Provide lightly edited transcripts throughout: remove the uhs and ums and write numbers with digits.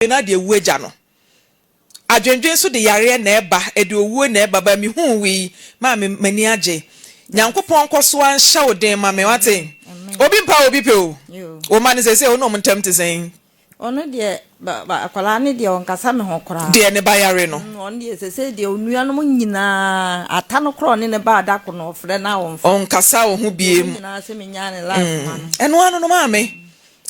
na ade awu agya no. Adwendwen nso de yareɛ na ɛba, ɛde owuo na ɛba, but mehuu wo yi, maame m'ani agye. Nyankopɔn nkɔ so ara nhyɛ wo den ma me, wate? Obi mpa obi pɛ o. Wo mma no seesei wo ne wɔn ntam te sɛn? Ɔno deɛ, akwadaa no deɛ ɔnkasa me ho koraa. Deɛ ne ba yare no. Ɔno deɛ seesei deɛ onuanom nyinaa, ata no koraa ɔne ne ba da ko no ɔfrɛ no a ɔmfa. Ɔnkasa wo ho biem. Wɔn nyinaa sɛ menyaa ne life ma no. Ɛno ano no maame,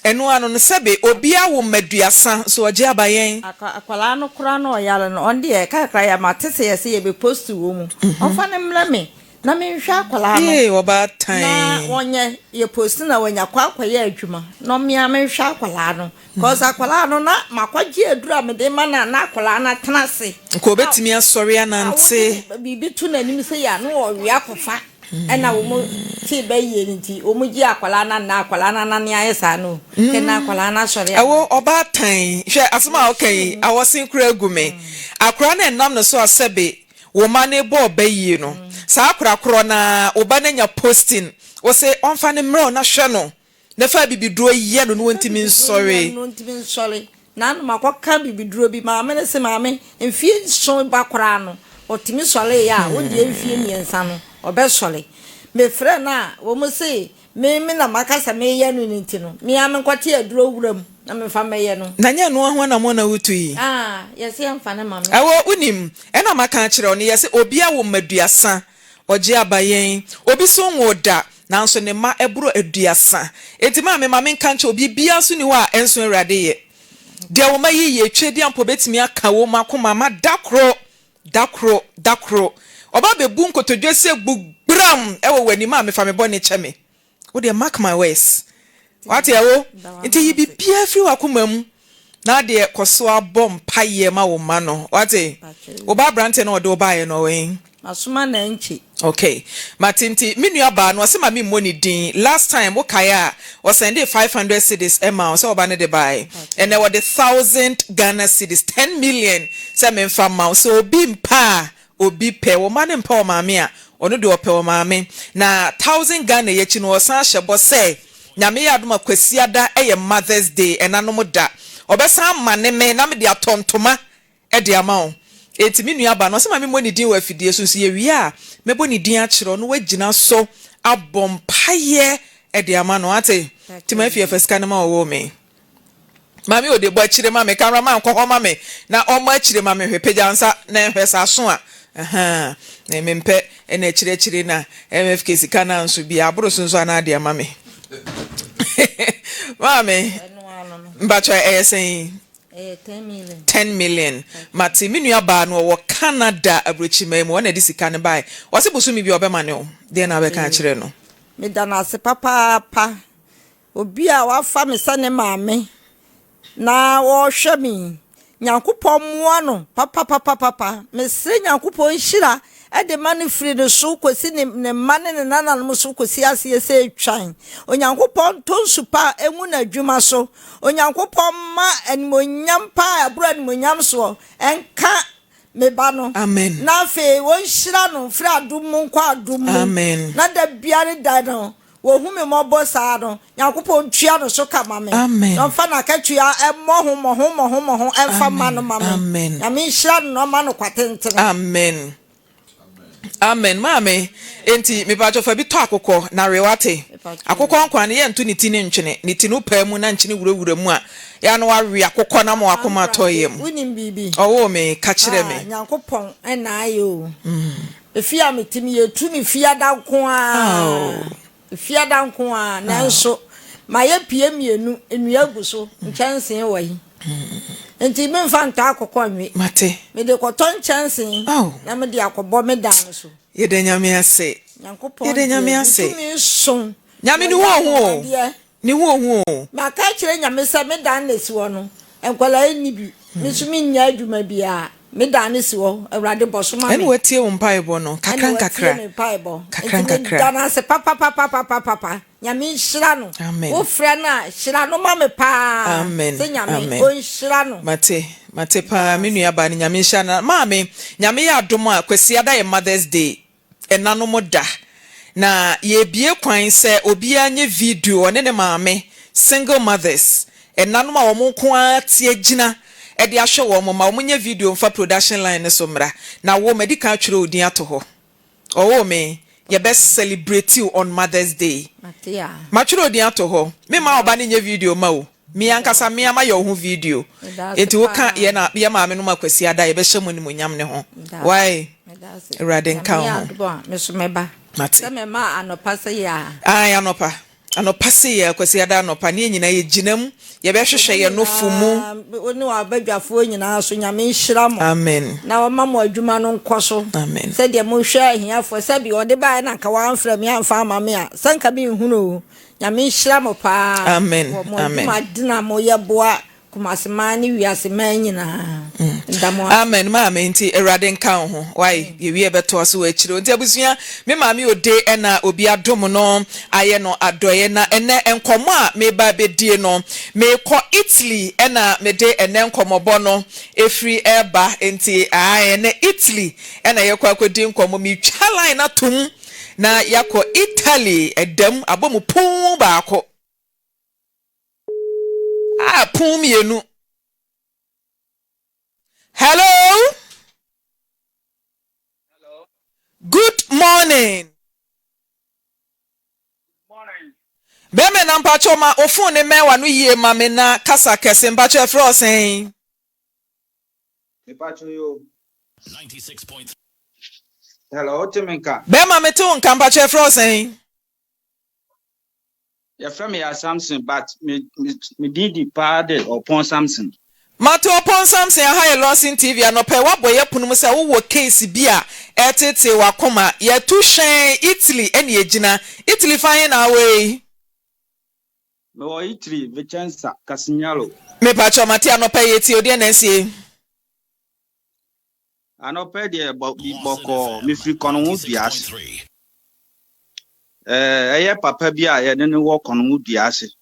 Ɛno ano no, sɛbe obi awo mma aduasa, nso ɔgye aba yɛn. Akwadaa no koraa na ɔyare no, ɔno deɛ kakra yɛ mate sɛ yɛse yɛbɛ post wɔ mu, ɔmfa no mmrɛ me na menhwɛ akwadaa no. Yee, ɔbaatan. Na wɔnyɛ, yɛ post na wanya kɔ akɔyɛ adwuma na ɔmea menhwɛ akwadaa no, cause akwadaa no na makɔgye aduru a mede ma no a na akwadaa no atena ase. Nka ɔbɛtumi asɔre anante. A wode biribi to n'anim sei a na ɔwe akɔfa. Ɛna wɔn tee bɛ yie no nti wɔn gyee akwadaa no anaa akwadaa no anane ayɛ saa no kɛ na akwadaa no asɔre anaa. Ɛwo ɔbaatan hwɛ asɛm a woka yi awɔsen koraa gu me akora no ɛnam no so a sɛbe wo ma no bɔɔ bɛ yie no saa akora korɔ no ara wo ba no anya posting wo se ɔmfa no mmerɛ wo na hwɛ no Na fa abibiduro yɛ no na ɔntumi nsɔre. Na ɔntumi nsɔre. Na ano makɔka abibiduro bi. Maame no se, Maame, mfeɛ nson ba koraa no, ɔtumi sɔreeɛ a, wo deɛ mfeɛ mmiɛnsa no, ɔbɛsɔre. Mefrɛɛ no a, wɔn se, me me na maka sɛ mereyɛ no no nti no, me ara menkɔte aduro wuram na memfa mmɛyɛ no. Na nyɛ ɛno ho anammɔn na wotu yi? Ah, yɛse yɛmfa no mma me. Ɛwɔ, wonim, ɛna maka akyerɛ wo no, yɛse obi awo mma aduasa, ɔgye aba yɛn. Obi so nwoo da, Nanso ne mma boro aduasa. Enti maame, ma menka nkyerɛ wo, biribiara nso nni hɔ a ɛnso Awurade yɛ. Deɛ wo mma yi yɛ, Tweaduampɔ bɛtumi aka wom akoma ma da koro, da koro, da koro, ɔba abɛbu nkotodwe sɛ gbram wɔ w'anim, maame, fa me bɔne kyɛ me. Wo deɛ mark my words. Wate ɛwo? Nti yi biribiara firi w'akoma mu na adeɛ kɔ so ara bɔ mpaeɛ ma wo mma no. Wate? Wo ba aberanteɛ no a ɔde wo baeɛ no, ɔwɔ he? Masoma no ankye. Ok. Mate nti me nua baa no ɔse ma me mmɔ ne din. Last time wo kae a ɔsɛndee 500 cedis maa wo sɛ wo ba no de baeɛ. Ɛnɛ ɔde thousand Ghana cedis, ten million, sɛ memfa mma wo. Sɛ obi mpɛ a Obi pɛ wo mma no mpɛ ɔmaame a, ɔno deɛ ɔpɛ ɔmaame. Na thousand Ghana yi akyi no ɔsan ahyɛ bɔ sɛ Nyame yɛ adom a Kwasiada yɛ mother's day, ɛnanom da. Ɔbɛsan amane me na mede atɔ ntoma de ama wo. Enti me nua ba no ɔse ma me mmɔ ne din wɔ afidie so nso yɛwie a mɛbɔ ne din akyerɛ wo na woagyina so abɔ mpaeɛ de ama no. Wate? Nti ma afie fa sika no ma ɔwoo me. Maame ode bɔ akyire ma me camera man kɔ hɔ ma me na ɔmmɔ akyire ma me hwɛ pagya nsa na nhwɛ sɛ aso a ahaa me mempɛ ɛna akyire akyire na MFK sika no anso bi aboro so nso anaa de ama me maame mpakyɛ ɛyɛ sɛn 10 million mate me nua baa no ɔwɔ Canada aburokyiman mu ɔna de sika no bae ɔse bosome bi ɔbɛma ne o deɛ na abɛka akyerɛ no. Meda no ase papaapa. Obi a wafa me sɛ ne maame na ɔrehwɛ me yi, Nyankopɔn mmoa no papapapapa. Mesrɛ Nyankopɔn nhyira de ma no firi ne so kɔsi ne ne mma ne ne nananom so kɔsi aseɛ sɛ twan. Onyankopɔn ntɔ nsu pa ngu n'adwuma so. Onyankopɔn mma animuonyam pa a ɛboro animuonyam soɔ nka me ba no. Amen. Na afei wɔnhyira no mfiri adom mu nkɔ adom mu. Amen. Na da biara da no Wɔhu me mmɔbɔ saa no, Nyankopɔn ntua no so ka ma me, Amen. na ɔmfa n'akatua mmɔho mmɔho mmɔho mmɔho mfa mma no ma me. Amen. Nyame nhyira no na ɔmma no kwa tentene. Amen. Amen maame enti mepatwɔ fa bi tɔ akokɔ na we wate akokɔ nkwan no yɛnto ne ti ne ntwene ne ti no paa mu na nkyene wurawura mu a yɛ na wawe akokɔ na ma wakoma atɔ yam. Wonim biribi? Ɔwoo me ka kyerɛ me. Ah, Nyankopɔn na ayɛ o. Efie a mete mu, yɛtu no fiada nko ara. Fiada nko ara, nanso mayɛ pie mmienu, nnua gu so, nkyɛnsee wɔ he. Nti memfa ntɔ akokɔ nwe. Mate. Mede kɔtɔ nkyɛnsee na mede akɔbɔ me dan no so. Yɛda Nyame ase. Nyankopɔn Yɛda Nyame deɛ, ase. ne tumi so. Nyame ne ho Wɔyɛ ohu o. anwanwadeɛ. Ne ho ohu o. Maka akyerɛ Nyame sɛ me dan na esi hɔ no, nkwadaa yi nni bi, me nso mennya adwuma biara, me dan no si hɔ, Awurade bɔ so ma me. Ɛna watie wo mpaebɔ no, kakra Ɛna watie nkakra, me mpaebɔ. kakra Nti nkakra. meda no ase papapapapapapa. Nyame nhyira no. Amen. Wo frɛ no a, hyira no ma me paa. Amen, Sɛ Nyame amen. ɔnhyira no. Mate, mate paa, me nua baa no, Nyame nhyira no. Maame, Nyame yɛ adom a, Kwasiada yɛ Mother's Day. ɛnanom da. Na yɛrebue kwan sɛ obiara nyɛ video, ɔne ne maame, single mothers, ɛnanom a wɔn nko ara te agyina. de ahwɛ wɔn mma wɔnyɛ video mfa production line no so mmra. Na wo, madi kan atwerɛ wo din ato hɔ. Ɔwoo me, yɛbɛ celebrate wo on Mother's Day. Matwerɛ wo din ato hɔ. Memma wo ba no nyɛ video mma wo. Me ankasa me ara mayɛ wo ho video. Enti woka yɛn yɛn maame nom Akwasiada a, yɛbɛhyɛ mo animuonyam ne ho. Wai? Awurade nka wo ho. Mate. Ae, anɔpa. Anɔpa sei ara, Kwasiada anɔpa, ne yɛn nyinaa yɛgyina mu, yɛbɛhwehwɛ yɛn nofo mu. Wo ne w'abadwafoɔ nyinaa nso, Nyame nhyira mo. Amen. Na ɔma mo adwuma no nkɔ so. Amen. Sɛdeɛ mohwɛ ahiafoɔ, sɛbi ɔde baeɛ na nka wamfrɛ me amfa ama me a, sɛ nka menhunu o. Nyame nhyira mo paa. Amen. Wɔ mo Amen. adwuma den a moyɛ boa Kumasi man ne wiase man nyinaa. Meda mo ase. Amen maame nti awurade nka wo ho wai yɛwie yɛbɛtoa so wɔ akyire o nti abusua me maame ode ɛna obi adom no ayɛ no adɔeɛ na ɛnɛ nkɔmɔ a meba bɛdie no mekɔ Italy ɛna mede ɛnɛ nkɔmɔbɔ no ɛfiri ɛba nti ae ɛnɛ Italy ɛna yɛkɔ akɔdi nkɔmɔ metwa line atom na yɛakɔ Italy ɛdam abɔ mu puu baako. Ah, pon mmienu. Hello. Hello. Good morning. Morning. Bɛmɛ na mpakyɛw ma wo phone ne mmɛn w'ano yie ma me na kasa kɛse mpakyɛw ɛfrɛ wo sɛn? Mepakyɛw yoo. Hello, wote me nka? Bɛma mete wo nka mpakyɛw ɛfrɛ wo sɛn? Yɛfrɛ me Yaa Samson but me me me din di paa de Ɔpɔn Samson. Mate Ɔpɔn Samson aha yɛ Lawson TV anɔpa yi woabɔ yɛ pono mu sɛ wowɔ case bi a ɛreteetee w'akoma yɛtu hyɛn Italy ɛna yɛgyina Italy fa he na awɔ yi? Mewɔ Italy Vicenza Casignolo. Mepakyɛw mate anɔpa yi yɛtie wo deɛ na asie? Anɔpa yi deɛ bɔ bi bɔkɔɔ mefiri Kɔnɔngo dua ase. Ɛɛ ɛyɛ papa bi a yɛne no wɔ Kɔnɔngo dua ase.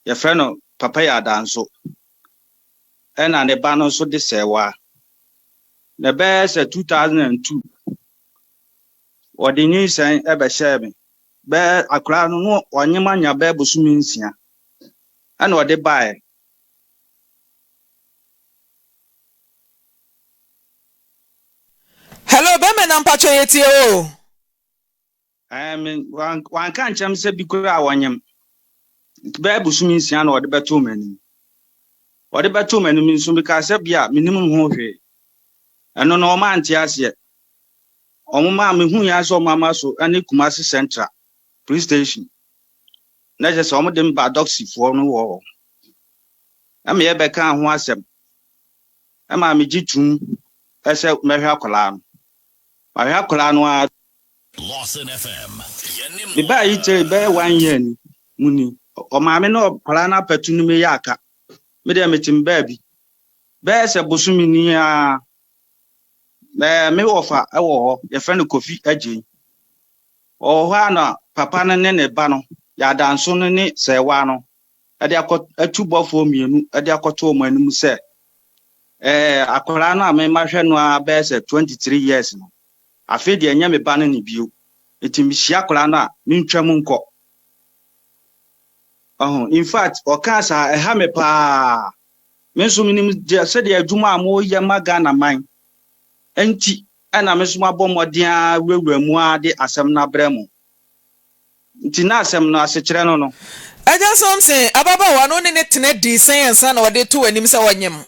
Yɛfrɛ no Papa Yadanso. Ɛna ne ba no nso de Sɛɛwaa. Na ɛbɛyɛ sɛ 2002 wɔde nyinsɛn ɛbɛhyɛɛ me. Bɛyɛ akwadaa no no ɔnyem anya bɛyɛ bosome nsia ɛna ɔde baeɛ. Hello bɛmɛ na mpakyɛ yɛ tie o. Ɛɛ me wanka nkyerɛ me sɛ bi koraa wɔnyem. Nti bɛyɛ bosome nsia na ɔde bɛtoo m'anim. Ɔde bɛtoo m'anim nso mekaa sɛ bi a menim ho hwee. Ɛno no ɔma ante aseɛ. Ɔmo maa mehu yɛn sɛ ɔmo ama so ɛne Kumasi Central Police Station. Na kyerɛ sɛ ɔmo de me ba dɔksifoɔ no wɔ hɔ. Ɛma yɛbɛkaa ho asɛm. Ɛma megye tum sɛ mɛhwɛ akwadaa no. Mahwɛ akwadaa no ara. Mebaa yi kyerɛ bɛyɛ one year ni mu ni. Ɔmaame ne akwadaa no apɛto no meyɛ aka. Me deɛ mete me baabi. Bɛyɛ sɛ bosome ni ara. Ɛɛ me wɔfa wɔ hɔ yɛfrɛ no Kofi Agyei. Ɔwɔ hɔ a na papa no ne ne ba no Yɛadanso no ne Sɛɛwaa no de akɔ atu bɔfoɔ mmienu de akɔto wɔn anim sɛ ɛɛ akwadaa no a mema hwɛ no ara bɛyɛ sɛ 23 years no afei deɛ ɛnyɛ me ba no ne bio nti mehyia akwadaa no a mentwa mu nkɔ ɔho in fact ɔkaa saa ɛha me paa me nso menim deɛ sɛdeɛ adwuma a moyɛ ma Ghana man nti ɛna me nso mabɔ mmɔden a wurawura mu a de asɛm no abrɛ mo nti na asɛm no asekyerɛ no no. Agya Samson, ababaawa no ne ne tena dii sɛn ansa na ɔde to w'anim sɛ ɔnyem?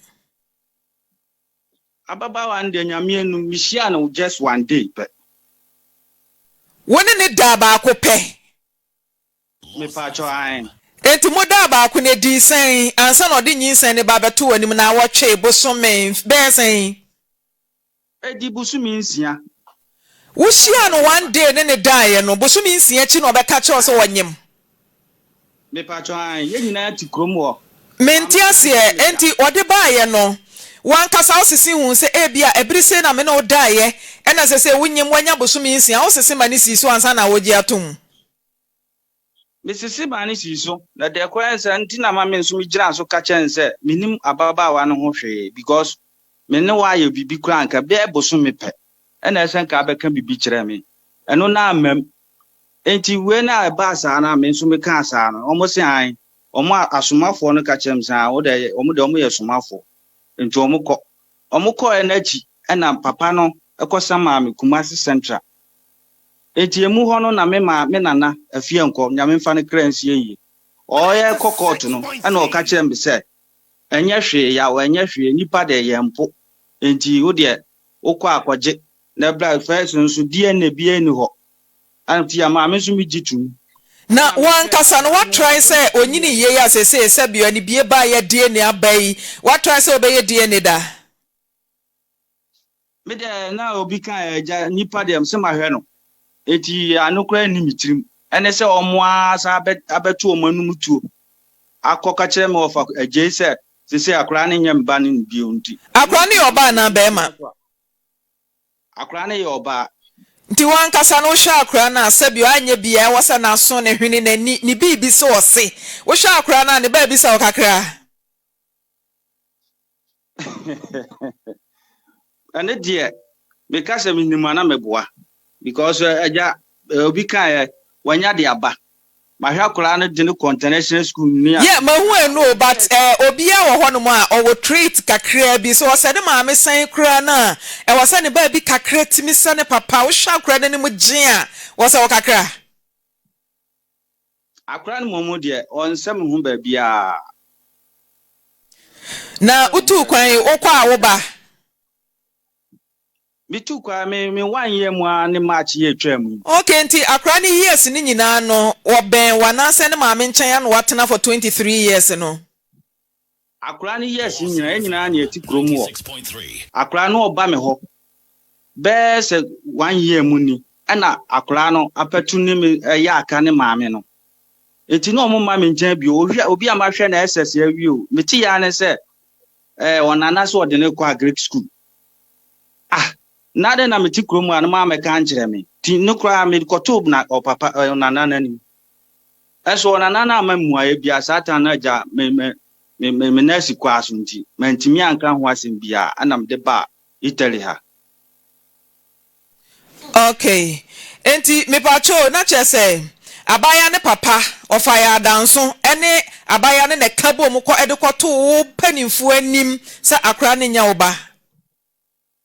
Ababaawa no deɛ Nyame anim mehyia no just one day pɛ. Wo ne ne daa baako pɛ? Mepaakyɛw ae. Enti mo daa baako no edii sɛn ansa na ɔde nyinsɛn no ba abɛto w'anim naawɔtwe, bosome, bɛyɛ sɛn? Edi bosome nsia. Wohyiaa no one day ne ne daeɛ no, bosome nsia akyi na ɔbɛka kyerɛ wo sɛ ɔnyem? Mepaakyɛw ae, yɛn nyinaa te kurom hɔ. Mente aseɛ, enti ɔde baeɛ no, w'ankasa wosese huu sɛ ebia ɛbere sei na me ne wo daeɛ, ɛna sɛsei wonyem, woanya bosome nsia, wosese ma no sii so ansa na wogye atom? Mesese maa no sii so, na deɛ koraa ne sɛ nti na ma me nso megyinaa so ka kyerɛɛ no sɛ mennim ababaawa no ho hwee because me ne wo ayɛ biribi koraa anka bɛyɛ bosome pɛ ɛna ɛsɛ nka abɛka biribi kyerɛ me. Ɛno na ammam. Enti wei no a ɛbaa saa no a me nso mekaa saa no, wɔn se ae. Wɔn a asomafoɔ no ka kyerɛɛ me sɛ ae, wo deɛ wɔn deɛ wɔyɛ somafoɔ. Nti ɔmo kɔ. Ɔmo kɔɛ n'akyi ɛna papa no ɛkɔsa maa me Kumasi Central. Eti emu hɔ no na me maa me nana afie nkɔ Nyame mfa ne kra nsie yie. Ɔyɛ kɔ court no ɛna ɔka kyerɛ me sɛ ɛnyɛ hwee yaw, ɛnyɛ hwee, nipa deɛ yɛn mpo. Nti wo deɛ wokɔ akɔgye na bra. First nso DNA bi ani hɔ. Nti ama me nso megye tum. Na wankasa no, watry sɛ onyini yie a sesei sɛbio anibie ba yɛ DNA aba yi, watry sɛ wobɛyɛ DNA da? Me deɛ na obi ka agya nipa deɛ sɛ mahwɛ no. Eti ano koraa nni me tirim. Ɛne sɛ ɔmo ara sa abɛto ɔmo anum tuo. Akɔka kyerɛ me ɔfa agyei sɛ sese akwaraa no nyɛ mba no bio nti. Akora no yɛ ɔbaa anaa bɛrima? Akwaraa no yɛ ɔbaa. Nti wankasa no, wohwɛ akora no a, sɛbio anyɛ bia ɛwɔ sɛ n'aso, ne hwene, n'ani ne biribi sɛ ɔse wohwɛ akora no a ne baabi sɛ wo kakra? Ɛne deɛ meka sɛ menim a na meboa because agya obi kaeɛ wanya de aba. Mahwɛ akwaraa no de no kɔ international school ni a. Yeah, mahu ɛno o, but obiara wɔ hɔnom a ɔwɔ trait kakraa bi sɛ ɔsɛ ne maame sɛn koraa no a, ɛwɔ sɛ ne baabi kakra tumi sɛ ne papa. Wohwɛ akora no anim gye a, wɔ sɛ wɔ kakra. Akwaraa no mmom deɛ ɔnsɛ me ho baabiara. Na wotuu kwan wokɔ a woba? Metu kwan me one year mu ara ne March yɛ atwa mu yi. Okay, nti akora no years no nyinaa no, wɔbɛn wo anaasɛ ne maame nkyɛn ana watena for 23 years no? Akwaraa no years nyinaa, yɛn nyinaa na yɛte kurom wɔ. Akwaraa no ɔba me hɔ bɛɛ sɛ one year mu ni ɛna akwaraa no apɛtu ne me ɛyɛ aka ne maame no. Eti na ɔmo ma me nkyɛn bio. Ohwɛ obi a mahwɛ na SS awie o. Mete ya ne sɛ ɔnana sɛ ɔde ne kɔ agric school. Ah, na de na mete kurom a no maa mɛka nkyerɛ me. Ti ne koraa me kɔtoo na ɔpapa ɔnana n'anim. Ɛso ɔnana no ama mmuaeɛ bia saa tan no agya me nurse kɔ aso nti mantumi anka ho asɛm bia ɛna mede ba Italy ha. Okay, nti mepatwo na kyerɛ sɛ abaayewa ne papa ɔfa yɛ adanso ɛne abaayewa ne na ɛka bom kɔ ɛde kɔto wo mpanimfoɔ anim sɛ akora ne nya wo ba?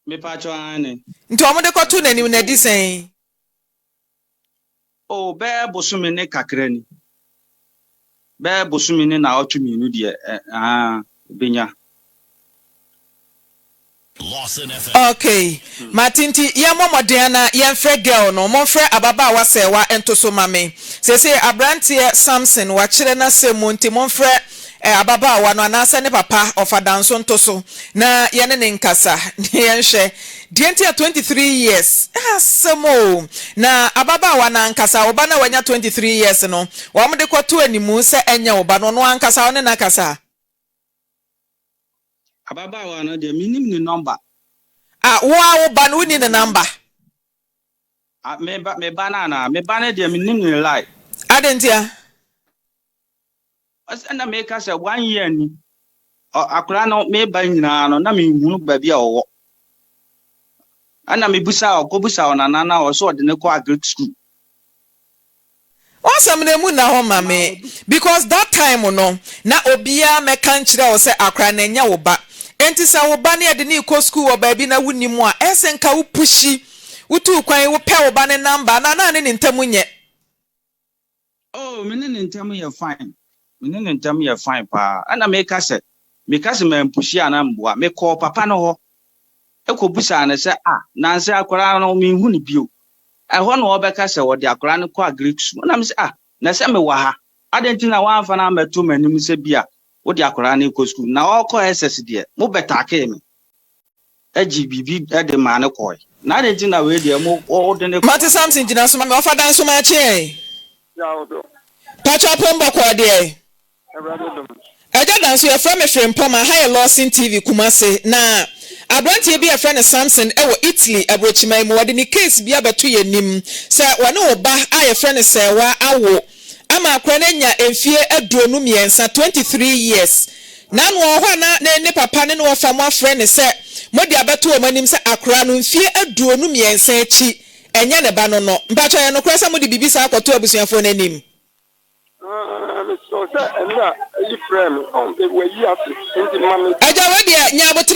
Mepatwo, ane. Nti wɔn de kɔto n'anim na ɛdi sɛn? O, bɛɛ bosome ne kakra ni. Bɛɛ bosome ne na ɔtwe mmienu deɛ ɛ aa benya. Okay, mate. Nti yɛmmɔ mmɔden ana yɛmfrɛ girl no. Momfrɛ ababaawa Sɛwa nto so ma me. Seesei aberanteɛ Samson wakyerɛ n'asɛm mu, nti momfrɛ ababaawa no anaasɛ ne papa ɔfa danso nto so na yɛne ne nkasa na yɛnhwɛ deɛ nti a 23 years asɛm o. Na ababaawa no ankasa, ɔba no a wanya 23 years no, wɔn de kɔto animu sɛ ɛnyɛ wo ba no, ɔno ankasa ɔne n'akasa? Ababaawa no deɛ, menim ne number. A wo a wo ba no, wonni ne number? Ah, me ba no anaa? Me ba no deɛ, menim ne line. Ade ntia? Ɔsɛ na meka sɛ one year ni. Akwaraa no meba nyinaa no na menhunu baabi a ɔwɔ. Ɛna mebusa ɔkɔbusa ɔnana na ɔsɛ ɔde ne kɔ agric school. Wasɛm no emu nna hɔ ma me because that time no na obiara mɛka nkyerɛ wo sɛ akora no ɛnyɛ wo ba. Enti sɛ wo ba ne yɛde ne kɔ school wɔ baabi na wonni mu a, ɛsɛ nka wo push, wotuu kwan, wopɛ wo ba ne number anaa na ne ntam nyɛ? Oh, me ne ne ntam yɛ fine. Me ne ne ntam yɛ fine paa. Ɛna meka sɛ mampush a na mboa. Mekɔɔ papa no hɔ. Ɛkɔbusaa no sɛ, ah, nanse akwaraa no menhu no bio. Ɛhɔ na ɔbɛka sɛ wɔde akwaraa no kɔ agric school. Na me sɛ, ah, na sɛ mewɔ ha. Adɛn nti na woamfa no ammɛto m'anim sɛ bi a wode akwaraa no kɔ school? Na ɔkɔ SS deɛ, mobɛtakee me. Agye biribi de maa no kɔe. Na adɛn nti na wei deɛ mo wode ne kɔ? Mate. Samson gyina so ma me. Ɔfa dan so ma akyeɛ. Patro apɔm bɔkɔɔ deɛ? Ɛgya dan so, yɛfrɛ me Frempɔm a ha yɛ Lawson TV Kumase. Na aberanteɛ bi a yɛfrɛ no Samson ɛwɔ Italy aburokyiman mu, wɔde ne case bi abɛto yɛn anim sɛ wɔne wo ba a yɛfrɛ no Sɛwa awo ama akora no anya mfie 23, 23 years. Na ano wɔ hɔ a na ne papa ne ne wɔfa mo afrɛ ne sɛ mode abɛto wɔn anim sɛ akora no mfie 23 akyi ɛnyɛ ne ba no. Mpakyɛ, yɛ nokorɛ sɛ mode biribi saa akɔto abusuafoɔ no anim? Mesrɛ sɛ ɛno a ayi frɛ me ɔn wayi ase nti ma me. Agya, wei deɛ nya abotere.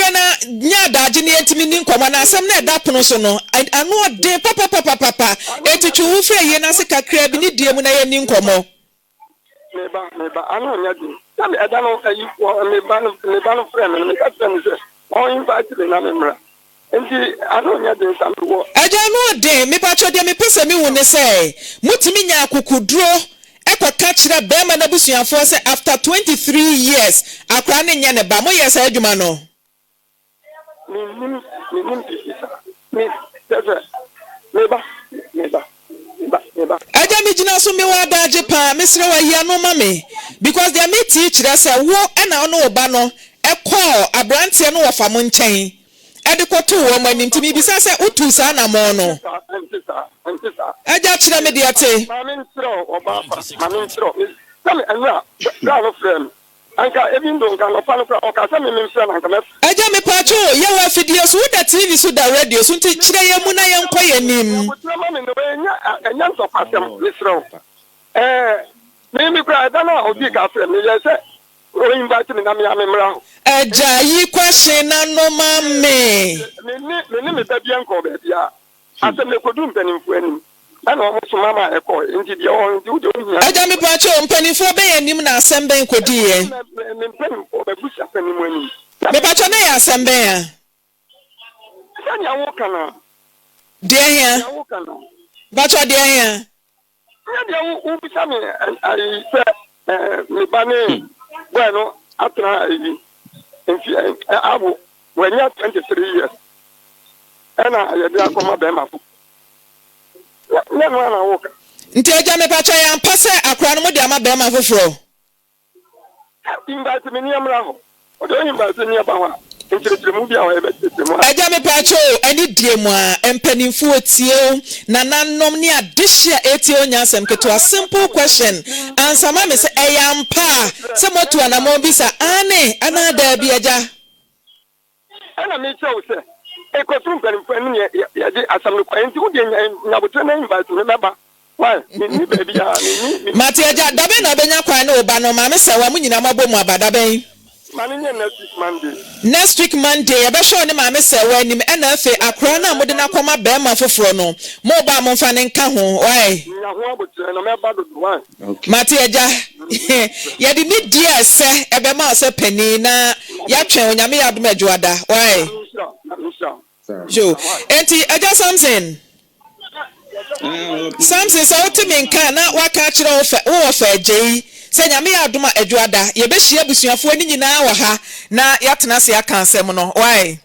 asɛm no a ɛda pono so no, ano ɔden papapapapa. Enti twe wo ho firi ayie no ase kakraa bi ne die mu na yɛnni nkɔmmɔ. Me ba, me ba, ano nyɛ den. Sɛ me ɛda no ayi wɔ me ba no me ba no frɛ me no meka kyerɛ no sɛ ɔn invite me na me mmra. Nti ano nyɛ den sa me wɔ. Agya ano ɔden, mepakyɛw deɛ mepɛ sɛ mehu ne sɛ motumi nya akokoduro kɔka kyerɛ bɛɛma no abusuafoɔ sɛ after 23 years akwadaa no nyɛ ne ba, moyɛɛ saa adwuma no? Mennim, mennim biribi saa. Me, kyerɛ sɛ, me ba, me ba, me ba, me ba. Agya me gyina so mewɔ adagye paa mesrɛ wo ayi ano ma me because deɛ me te yi kyerɛ sɛ wo na wo ne wo ba no kɔɔ abranteɛ no wɔfa mo nkyɛn de kɔtoo wɔn anim nti mebisa sɛ wo tuu saa anamɔn no? Ɛnte saa, ɛnte saa, ɛnte saa. Agya kyerɛ me deɛ te. Ma me nkyerɛ wo ɔbaa pa, ma me nkyerɛ wo, me, sɛ me, ɛnora, bra no frɛɛ me. Anka even though nka anɔpa no koraa ɔkaa sɛ me memfrɛ no anka mɛfrɛ. Agya mepaakyɛw o, yɛwɔ afidie so, woda TV so da radio so nti kyerɛ yɛn mu na yɛnkɔ yɛn anim. Aboterɛ ma me na wei ɛnyɛ ɛnyɛ ntɔkwasɛm mesrɛ wo ɛɛ me me koraa ɛda no a ɔdii ka frɛ me meyɛɛ sɛ o invite me na me a me mmra hɔ. Agya yi question no ano ma me. Me ne me ne me ba biara nkɔɔ baabiara. Asɛm no ɛkɔduu mpanimfoɔ anim ɛna wɔn soma maa ɛkɔɔɛ nti deɛ ɔwɔ hɔ nti wodeɛ wohia. Agya mepakyɛw mpanimfoɔ bɛn anim na asɛm bɛn kɔdiiɛ? Ɛkɔduu me mpanimfoɔ m'abusuapanin mu anim. Mepakyɛw na ɛyɛ asɛm bɛn a? Sɛnea woka no a. Deɛ hea? Deɛ woka no. Mepakyɛw deɛ hea? Nyɛ deɛ wobisa me ayi sɛ me ba ne boy no atena ayi mfi awo wanya 23 years ɛna yɛde akɔma bɛrima fo nyɛ no ana woka. Nti agya mepakyɛ yɛ ampa sɛ akora no mode ama bɛrima foforɔ? Invite me nea mmra hɔ. Wode wo invite nea ba hɔ a, nkyerɛkyerɛmu bi a ɔyɛ bɛkyerɛkyerɛ mu a. Agya mepaakyɛw o, ɛne die mu a, mpaninfoɔ tie o, nananom ne adehye a ɛretie o nyɛ asɛm ketewa, simple question, ansa ma me sɛ ɛyɛ ampa a sɛ moatu anamɔn bi sa, aane anaa daabi agya? Ɛna mekyerɛ wo sɛ, Kɔto mpanimfoɔ anim yɛ yɛde asɛm no kɔ. Enti wo deɛ nya nya aboterɛ na invite me mɛba. Why? Menni baabiara, menni me. Mate agya, dabɛn na wobɛnya kwan ne wo ba no, maame Sɛwa, mo nyinaa moabɔ mu aba, dabɛn? Ma no nyɛ next week Monday. Next week Monday, yɛbɛhwɛ wo ne maame Sɛwa anim, ɛna afei akora no a mode no akɔma barima foforɔ no, moba a momfa no nka ho, why? Nya ho aboterɛ na mɛba dodo, why? Mate agya, yɛde nidie a ɛsɛ ɛbɛma wo sɛ panin na yɛatwɛn Onyame yɛ adom Adwoada, why? Yo, enti agya Samson, Samson sɛ wote me nka a na waka akyerɛ wo fɛ, wo wɔfa Agyei sɛ Nyame yɛ adom a Adwoada yɛbɛhyia abusuafoɔ no nyinaa wɔ ha na yɛatena ase aka asɛm no, why?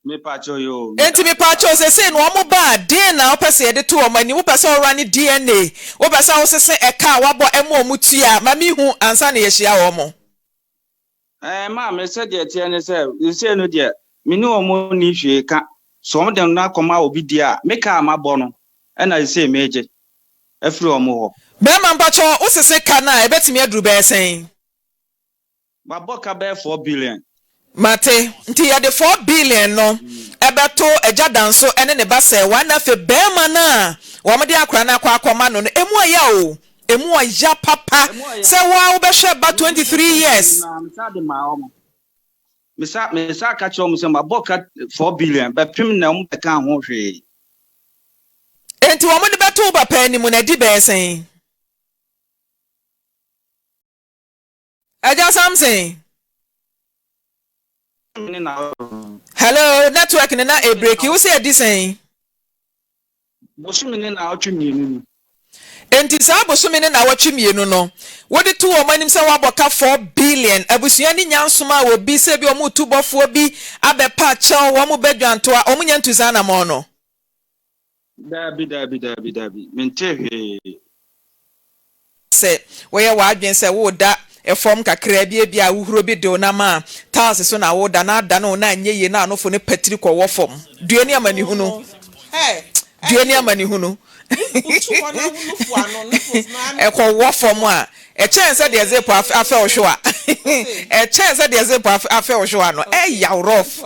Mepakyɛw yoo, Enti medase mepakyɛw paa. sesei no wɔn ba a, deɛn na wopɛ sɛ yɛde to wɔn anim? Wopɛ sɛ wo rane DNA? Wopɛ sɛ wosese ɛka a wabɔ ma wɔn tua? Ma menhu ansa na yɛahyia wɔn. Ɛɛ maame, sɛdeɛ ɛteɛ ne sɛ, seesei no deɛ, me ne wɔn nni hwee ka. Sɛ wɔn de no akɔma obi deɛ a, me ka a mabɔ no na seesei meregye afiri wɔn hɔ. Bɛrima mpakyɛw wosese ka no a, ɛbɛtumi aduru bɛyɛ sɛn? Wabɔ ka bɛyɛ 4 billion. Mate. Nti yɛde 4 billion no bɛto Agya Danso ne ne ba Sɛɛwa na afei barima no a wɔde akora no akɔ akɔma no no, ɛmu ɔya o, ɛmu ɔya papa Ɛmu ɔya. sɛ wo ara wobɛhwɛ ba 23 years. Mesa de maa wɔn. Mesa mesa ka kyerɛ wɔn sɛ mabɔ ka 4 billion bɛpem na wɔn bɛka ho hwee. Enti wɔde bɛto wo papa anim no, adi bɛyɛ sɛn? Agya Samson. Hello, network ne na ebreki. Wo sɛ adi sɛn? Bosome ne naawɔtwe mmienu ni. Enti saa bosome ne naawɔtwe mmienu no, wode to wɔn anim sɛ woabɔ ka 4 billion. Abusua no nya nsomaa obi sɛ ebi wɔn retu bɔfoɔ bi abɛpa akyɛw, wɔn bɛdwantoa, wɔn nya ntu saa anamɔn no. Daabi, daabi, daabi, daabi, mentee hwee. Sɛ woyɛ w'adwene sɛ woreda fam kakraa bi, ebia ahohuro bi de wo nam a, tiles so na woreda, na adane wo na anyɛ yie na anofo no patiri kɔwɔ fam. Due ne amanehunu. Due ne amanehunu. Ɛkɔwɔ fam a, ɛkyɛn sɛ deɛ zip afɛ wo hwewa. Ɛkyɛn sɛ deɛ zip afɛ wo hwewa no. Ɛyaw rough.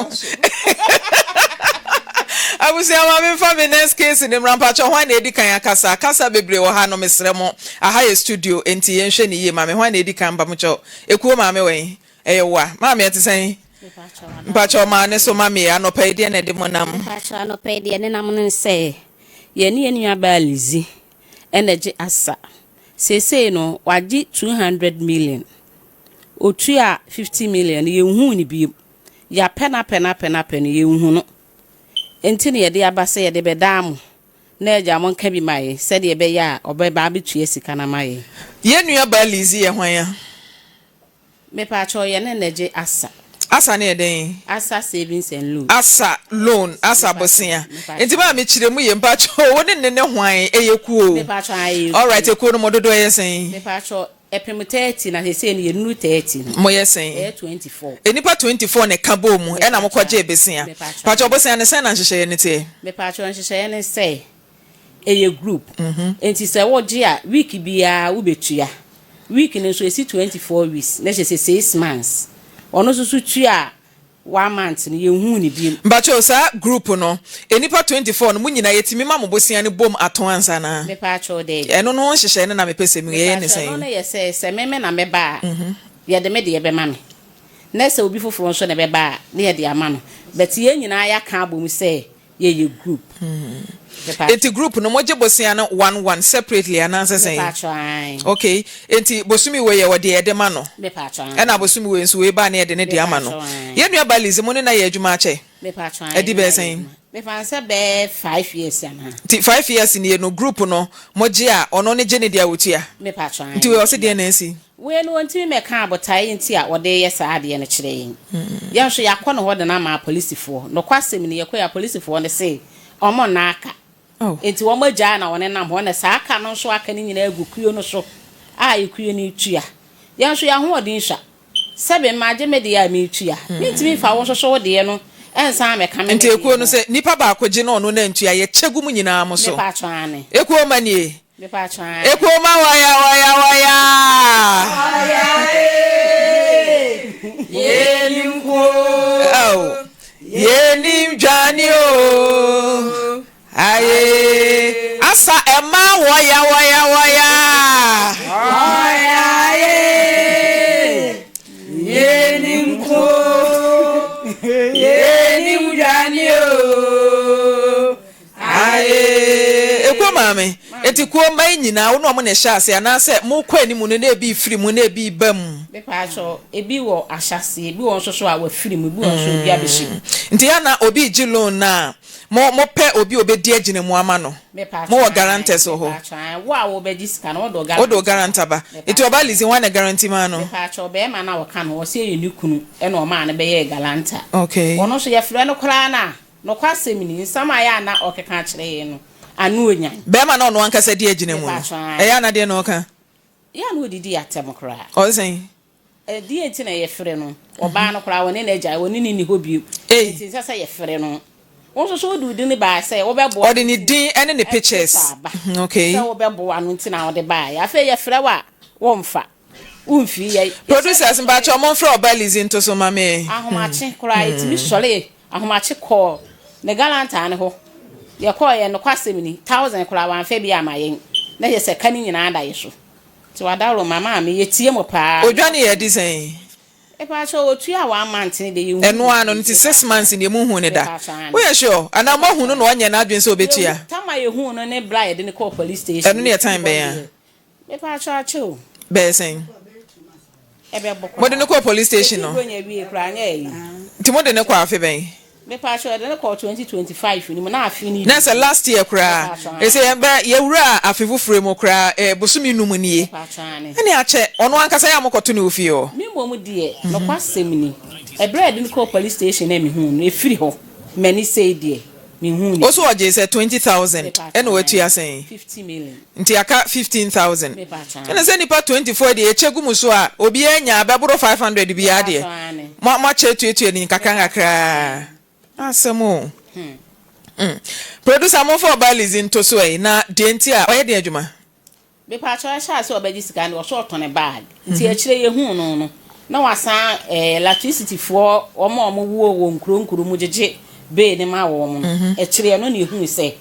Abusua ma me nfa me next case no mmra mpakyɛw hwan na edi kan akasa? Kasa bebree wɔ ha no mesrɛ mo. Aha yɛ studio enti yɛnhwɛ no yie ma me. Hwan na edi kan mpamokyɛw? Ekuo maame wɛn? Ɛyɛ wo a? Maame ɛte sɛn? Mpakyɛw maa ne so ma me anɔpa yi deɛ na ɛde mo nam. Mpakyɛw anɔpa yi deɛ ne nam no sɛ yɛne yɛn nua baa Lizzy ɛna gye asa. Seesei no wagye 200 million. Otua 50 million no yɛnhuu no bio. Yɛapɛ no apɛ no apɛ no apɛ no yɛnhu no. Enti na yɛde aba sɛ yɛde bɛdaa mo na agya monka bi ma yɛn sɛdeɛ ɛbɛyɛ a ɔbɛba abɛtua sika no ama yɛn. Yɛn nua baa Lizzy yɛ hwan a? Mepaakyɛw yɛne na gye asa. Asa no yɛ dɛn? Asa savings and loan. Asa loan, asa bosea. Nti maa me kyerɛ mu yie mpakyɛw wo ne ne ne hwan ɛyɛ kuo o? Mepaakyɛw ae ɛyɛ kuo. Alright ekuo no mo dodoɔ yɛ sɛn? Mepaakyɛw ɛpem 30 na sesei no yɛnuru 30 no. Mo yɛ sɛn? Ɛyɛ 24. Nnipa 24 na ɛka bɔɔ mu ɛna mo kɔ gyee besea. Mepaakyɛw bosea no sɛn na nhyehyɛeɛ no teɛ? Mepaakyɛw nhyehyɛeɛ no sɛ ɛyɛ group nti sɛ wogye a week biara wobɛtua. Week no nso ɛsi 24 weeks na kyerɛ sɛ 6 months. Ɔno nso so tua a one month no yɛnhuu no biom. Mpakyɛw saa group no nnipa 24 no mo nyinaa yɛtumi ma mo bosea no bom atɔn ansa anaa? Mepaakyɛw daabi. Ɛno no ho nhyehyɛe no na mepɛ sɛ mehu, yɛyɛ ne Mepaakyɛw ɛno sɛn? no yɛ sɛ sɛ me me na mɛba a yɛde me deɛ bɛma me na sɛ obi foforɔ nso na ɛbɛba a na yɛde ama no but yɛn nyinaa yɛaka abom sɛ yɛyɛ group. Mepaakyɛw. Enti group no mogye bosea no one one separately anaasɛ sɛn? Mepaakyɛw ae. Okay, enti bosome wei yɛwɔ deɛ yɛde ma no Mepaakyɛw ae. ɛna bosome wei nso wei ba a na yɛde ne deɛ ama no. Mepaakyɛw ae. Yɛn nua baa Lizzy mo ne no ayɛ adwuma akyɛ? Mepaakyɛw ae Adi yɛne no bɛyɛ ayɛ sɛn? adwuma. Mefa no sɛ bɛyɛ 5 years anaa. Nti 5 years nie no group no mogye a ɔno ne gye ne deɛ a ɔtua? Mepaakyɛw ae Nti wei ɔse metua. deɛn na asi? Wei no ɔntumi mmɛka botaeɛ nti a ɔde reyɛ saa adeɛ no kyerɛ yɛn. Yɛn nso yɛakɔ ne hɔ de no ama apolisifoɔ. Nokwasɛm ni, yɛkɔeɛ apolisifoɔ no se wɔn nna aka. Enti wɔagyaa na wɔnenam hɔ. Na saa ka no nso aka no nyinaa agu kuo no so a ekuo no retua. Yɛn nso yɛn ahoɔden sua. Sɛbe magye me deɛ a meretua. Mentumi mfa wo nso so wo deɛ no nsan mmɛka me me Nti deɛ ekuo no ho. sɛ nipa baako gye na ɔno nantua, yɛkyɛ gu mo nyinaa mo so. Mepatwo aane. Ekuo mma nie. Mepatwo ae. Ekuoma waya waya waya. Waya ee, yenim ko. Oh, yenim dwane o. Aye, asa ɛma waya waya waya. Waya ee, yenim ko. Yenim dwane o. Ae, ekuo maame. Enti kuo mma yi nyinaa, wo ne wɔn na ɛhyɛ aseɛ anaasɛ mokɔ anim no na ebi refiri mu na ebi reba mu? Mepaakyɛw, ebi wɔ ahyɛaseɛ, ebi wɔ nso so a wafiri mu, ebi wɔ nso obi abɛhyɛ mu. Nti yɛ a na obi regye loan no a, mo mopɛ obi a obɛdi agyina mu ama no? Mepaakyɛw, Mowɔ ae, guarantors wɔ hɔ? mepaakyɛw, ae. Wo a wobɛgye sika no, wode wo Wode wo guarantor guarantor ba. ba. Nti Mepaakyɛw, ɔba ae. Lizzy, hwan na guarantee maa no? Mepaakyɛw, bɛɛma no a ɔka no, ɔse ɛyɛ ne kunu ɛna ɔmaa no bɛyɛɛ guarantor. Okay. Ɔno nso yɛfrɛ no koraa no a, Nokwasɛm ni, nsɛm a ɛyɛ a na ɔkeka kyerɛ yɛn no, ano onyan. Barima no a ɔno ankasa di agyina mu no, Mepatwɔ, ae. ɛyɛ a na deɛn na ɔka? Ɛyɛ a na odidi yɛn atɛm koraa. Ɔse sɛn? Ɛdeɛn nti na yɛfrɛ no? Ɔbaa no koraa, ɔne n'agya, ɔne no nni hɔ bio. Ei! Enti ɛnsɛ sɛ yɛfrɛ no. Wo nso so wode wo din baeɛ sɛ wobɛboa no Ɔde ne nti din ne ne pictures. picture aba Okay. sɛ wobɛboa no nti na wode baeɛ. Afei yɛfrɛ wo a, womfa. Womfiri yɛn. Producers, mpakyɛw momfrɛ ɔbaa Lizzy nto so ma me. Ahomakye koraa, yɛtumi sɔree Ahomakye kɔɔ ne galantaa no hɔ. Yɛkɔeɛ, nokwasɛm ni, thousand koraa wamfa bi amma yɛn. Na kyerɛ sɛ ka no nyinaa da yɛ so. Nti wadaworo ma maame, yɛtie mo paa. Odwane yɛ adi sɛn? Mepakyɛw, otua one month no deɛ yɛnhuu Ɛno no ara no, bio. nti 6 months deɛ monhuu no da? Mepakyɛw, aane. Woyɛ sure? Anaa moahu no na wanyɛ n'adwene sɛ ɔbɛtua? Yɛhu, tam a yɛhuu no ne berɛ a yɛde no kɔɔ police station. Ɛno no yɛ Yɛfiri time hɔ bɛn a? deɛ, Mepakyɛw akyɛ o. Bɛyɛ sɛn? Ɛbɛbɔ koraa. Mode no kɔɔ police station no? Yɛdi Buronya wie koraa nyɛ ayi. Nti mode no kɔɔ afe bɛn? Mepakyɛw yɛde no kɔɔ 2025 no mu na afe no Na sɛ last year koraa. Mepakyɛw aane. Ɛsɛ yɛn bɛ yɛwura afe foforɔ yi mu koraa eh, bosome num nie. Mepakyɛw aane. Ɛne akyɛ, ɔno ankasa yɛ a mokɔto no wɔ fie hɔ? Me mmom deɛ, nokwasɛm ni, ɛberɛ a yɛde no kɔɔ police station na mehuu no, ɛfiri hɔ, m'ani sei deɛ, menhuu no Wo so bio. ɔgyee sɛ 20,000 Mepakyɛw ɛna watua aane, sɛn? 50 million. Nti aka 15,000. Ɛna sɛ nnipa 24 deɛ yɛkyɛ gu mu so a, obiara nya bɛboro 500 biara deɛ, mo moakyɛ atuatua ni nkakra nkakra. Asɛm o. Hmm. Producer momfa ɔbaa Lizzy nto so ɛ, na deɛ nti a ɔyɛ den adwuma. Mepaakyɛw ɛhyɛ ase ɔbɛgye sika no ɔsɛ ɔtɔn bag nti akyire yɛhuu no no na wasan ɛɛ electricity foɔ wɔn a wɔn wɔ wɔ nkuro nkuro mu gyegye bee no ma wɔn no akyire ɛno na yɛhuu sɛ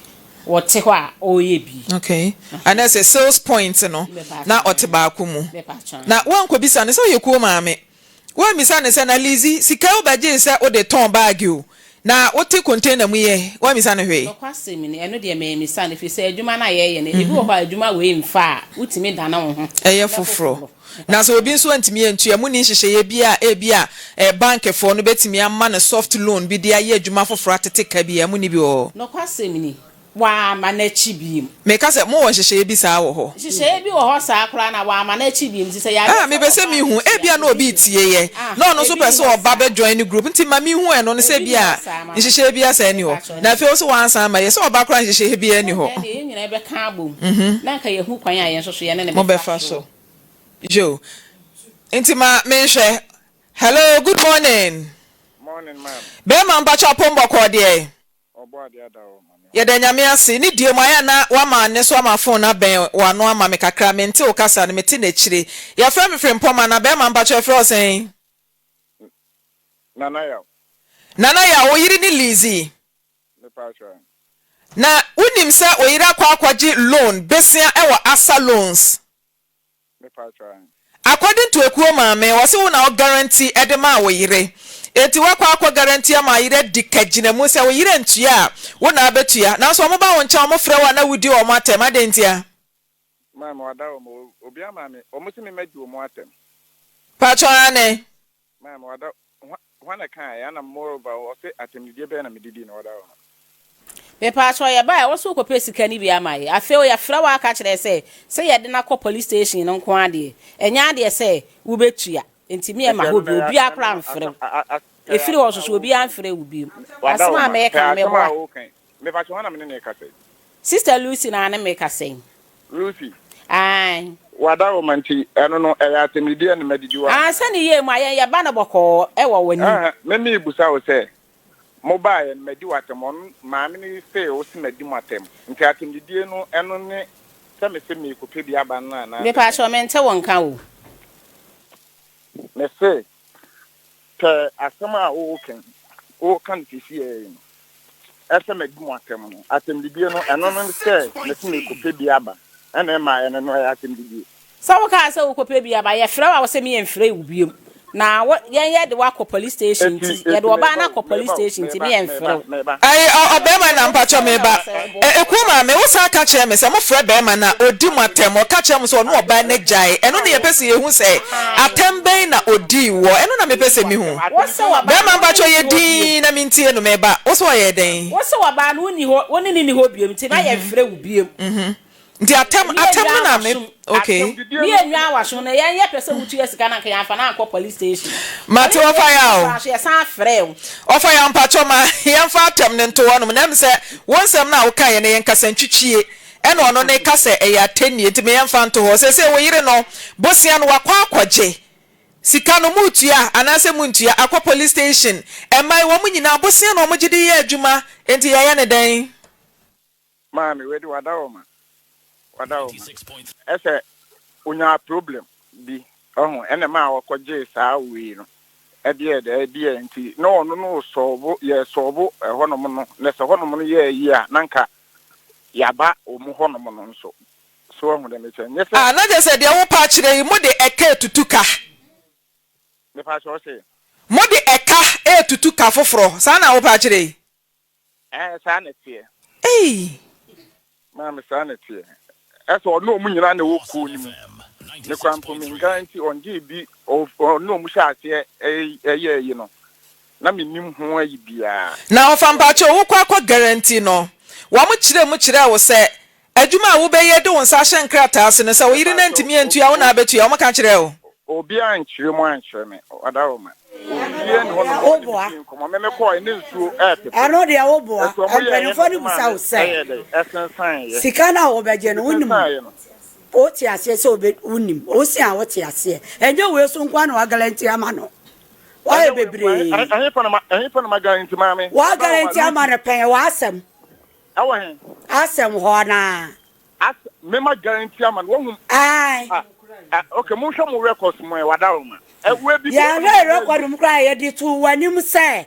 Ɔte hɔ a ɔreyɛ bi. Okay. Anaasɛ sales point no na ɔte baako mu. Na woankɔbisa no sɛ ɔyɛ kuo maame. Woammisa no sɛ, Na Lizzy, sika yi wobɛgyee sɛ wode tɔn baage o, na wote container mu yi ɛ? Woammisa no hwee? Nokwasɛm ni, ɛno deɛ mammisa no, ɛfiri sɛ adwuma no a yɛreyɛ no, ebi wɔ hɔ a adwuma wei mfa a, wotumi dane wo ho Ɛyɛ foforɔ. Na sɛ obi nso antumi antua, monni nhyehyɛeɛ bi a ebia bankfoɔ no bɛtumi ama no soft loan bi de ayɛ adwuma foforɔ atete ka bi a? Monni bi wɔ hɔ? Nokwasɛm ni, Wamma n'akyi bio. Meka sɛ, mowɔ nhyehyɛeɛ bi saa wɔ hɔ? Nhyehyɛeɛ bi wɔ hɔ saa koraa na wamma n'akyi bio. Nti sɛ yareɛ Ah, sɛ mepɛ sɛ ɔbaa mehu. n'akyi a, Ebia na ebi obi nni hɔ. retie yɛ, Ah, na ɔno nso ebi pɛ nni sɛ hɔ ɔba saa. bɛ join ne group, nti ma menhu ɛno no sɛ Ebi nni ebia hɔ saa, mama. nhyehyɛeɛ biara saa nni hɔ. Mepakyɛw, Na dabi. afei wo se woansan amma yɛ, sɛ ɔba koraa nhyehyɛeɛ biara nni hɔ. Ɛnneɛ yɛn nyinaa yɛbɛka abom, na anka yɛahu kwan a yɛn nso so yɛne no bɛfa Mobɛfa soɔ. so. Yo. Nti ma menhwɛ. Hello, good morning. Morning, ma'am. Bɛɛma mpakyɛw apom bɔkɔɔ deɛ? Ɔbɔadeɛ ada hɔ ma me ho. Yɛda Nyame ase. Ne deɛ mu ayɛ a na wama ne so ama phone no abɛn w'ano ama me kakra. Mente wo kasa no, mete no akyire. Yɛfrɛ me Frimpong Mana. Bɛɛma mpakyɛw yɛfrɛ wo sɛn? Nana Yaw. Nana Yaw, wo yere ne Lizzy? Mepakyɛw. Na wonim sɛ wo yere akɔ akɔgye loan, besea wɔ Asa Loans? According to Ekuo maame, ɔse wo na wo guarantee de maa wo yere. Enti woakɔ akɔ guarantee ama wo yere adi ka gyina mu sɛ wo yere antua a, wo na abɛtua. Nanso wɔn ba wo nkyɛn, wɔn frɛ wo a na wodi wɔn atɛm, adɛn ntia? Maame wada hɔ ma obi ama me, wɔn se me mɛdi wɔn atɛm. Paatwɔ aane. Maame wada Hwan na ɛkaeɛ? Ɛna moreover ɔse atɛmdidie bɛn na mede dii no ɔda hɔ no. Mepaakyɛw yɛbaeɛ wo so wokɔpɛ sika no bi ama yɛ afei yɛfrɛ wo aka kyerɛ sɛ sɛ yɛde no akɔ police station no nko ara deɛ ɛnyɛ adeɛ sɛ wobɛtua nti me ɛma hɔ bio obiara koraa mfrɛ wo ɛfiri hɔ nso so obiara mfrɛ wo bio asɛm a meka no meboa. Mepakyɛ hwan na me ne no rekasa yi? Sister Lucy na ne me kasa yi. Lucy. Ae. W'adaworoma nti, ɛno no, ɛyɛ atɛmdidie na madidi wo anaa? Ansa ne yie mu a, yɛn yɛba no bɔkɔɔ wɔ w'anim. Ɛhɛ, me merebisa wo sɛ, mobaeɛ no, madi wo atɛm? Ɔno, maame no see wo se madi mo atɛm. Nti atɛmdidie no, ɛno ne sɛ mese merekɔpɛ bi aba no anaa sɛ dɛn? Mepakyɛw, mente wo nka o. Mese, Pɛ asɛm a woreka yi, woreka no seesei yi no, ɛsɛ madi mo atɛm no. Atɛmdidie no, ɛno no sɛ mese merekɔpɛ bi aba, ɛna ɛma ɛno no ɛyɛ atɛmdidie. Sɛ wokaa sɛ wokɔpɛ bi aba, yɛfrɛ wo a wose me yɛmfrɛ wo biom. Na wo, yɛn yɛde wo akɔ police station Eti, nti, yɛde eti ɔbaa meba no o, akɔ police meba o, station nti meba, me yɛmfrɛ meba, wo. meba. Ayi, ɔ, ɔbarima na mpakyɛw meba. Ɛ, Ekuo maame, wo san ka kyerɛ me sɛ mo frɛ barima no a, ɔdi mo atɛm, ɔka kyerɛ mo sɛ ɔne ɔbaa no agyae, ɛno na yɛpɛ sɛ yɛhu sɛ atɛm bɛn na ɔdii woɔ, ɛno na mepɛ sɛ mehu. Wo se ɔbaa no Barima wo ne mpakyɛw no yɛ nni hɔ biom. dinn na mentie no, meba. Wo se ɔyɛɛ dɛn? Wo se ɔbaa no wo nni hɔ, wo ne no nni hɔ biom nti na yɛmfrɛ wo biom. Nti atɛm Ne atɛm yɛnnwa no na me awasom. okay. Ne yɛnnwa awasom no yɛn yɛpɛ sɛ wotua sika no anka yɛamfa no ankɔ police station. Mate Police ɔfa station yaw. koraa nso yɛsan frɛɛ wo. Ɔfa yaw mpakyɛw ma yɛmfa atɛm no nto hɔnom na ɛm sɛ wo nsɛm no a wokaeɛ no yɛ nkasantwitwie ɛna ɔno ne ka sɛ ɛyɛ atɛnnie nti ma yɛmfa nto hɔ. Seesei wo yere no bosea no wakɔ akɔgye sika no moretua anaasɛ montua akɔ police station ɛmmae wɔn nyinaa bosea na wɔgye de yɛ adwuma nti yɛyɛ no dɛn? Maame wei de wadaworoma wadaworoma ɛsɛ onyaa problem bi ɔho ɛna ɛmaa ɔkɔ gyee saa wei no ɛdeɛ dɛ ɛdeɛ nti na ɔno no sɔɔbo yɛ sɔɔbo ɛhɔnom no na sɛ hɔnom no yɛ yie a na nka yaba ɔmu hɔnom no nso so ɔho dɛ mekyɛ nyɛ sɛ. Ah na kyerɛ sɛ deɛ wopɛ akyerɛ yi mode ɛka etutu ka. Mepa kyɛw se. Mode ɛka etutu ka foforɔ saa na wopɛ akyerɛ yi. Ɛɛ, saa na ɛteɛ. Ei! Maame, saa na ɛteɛ. Ɛsɛ ɔne wɔn nyinaa na ɛwɔ kuo no mu. Me koraa mpo me guarantee ɔngyee bi, ɔne wɔn hyɛ aseɛ ɛyɛ ayi no, na mennim ho ayi biara. Na ɔfa mpakyɛw wokɔ akɔ guarantee no, wɔn kyerɛ mu kyerɛɛ wo sɛ Adwuma a wobɛyɛ de wo nsa ahyɛ nkrataa ase no, sɛ wo yere no antumi antua a, wo na abɛtua. Wɔka kyerɛɛ wo? Obiara ankyerɛ mu ankyerɛ me, Ɔdaworoma. Obiara nni hɔnom a ɔne me dii nkɔmmɔ. Me mekɔɔe na nsuo repete. Ɛno deɛ woboa. Ɛso wɔyɛeɛ na Mpanimfoɔ no wɔmaa bisa me wo sɛ, ɛyɛɛ dɛn? Ɛsensaneeɛ. Sika no a wobɛgye no, wonim? Ɛsensaneeɛ no. Wote aseɛ sɛ wobɛ, wonim. Wose a wote aseɛ. Ɛnyɛ wei so nko ara na woagaranti ama no. Woayɛ Ɛnyɛ wei nko ara. bebree. Ɛhefa na ɛhefa na magaranti maame? Ɔdaworoma, Woagaranti ama Lucy. no pɛn, w'asɛm. Ɛwɔ he? Asɛm hɔ anaa? As me ma guarantee ama no wahu. Ae. Ah, ah, okay, monhwɛ mo records mu ɛ, wadaroma. Ɛ, wei bi Yɛhwɛ record mu koraa yɛde too w'anim sɛ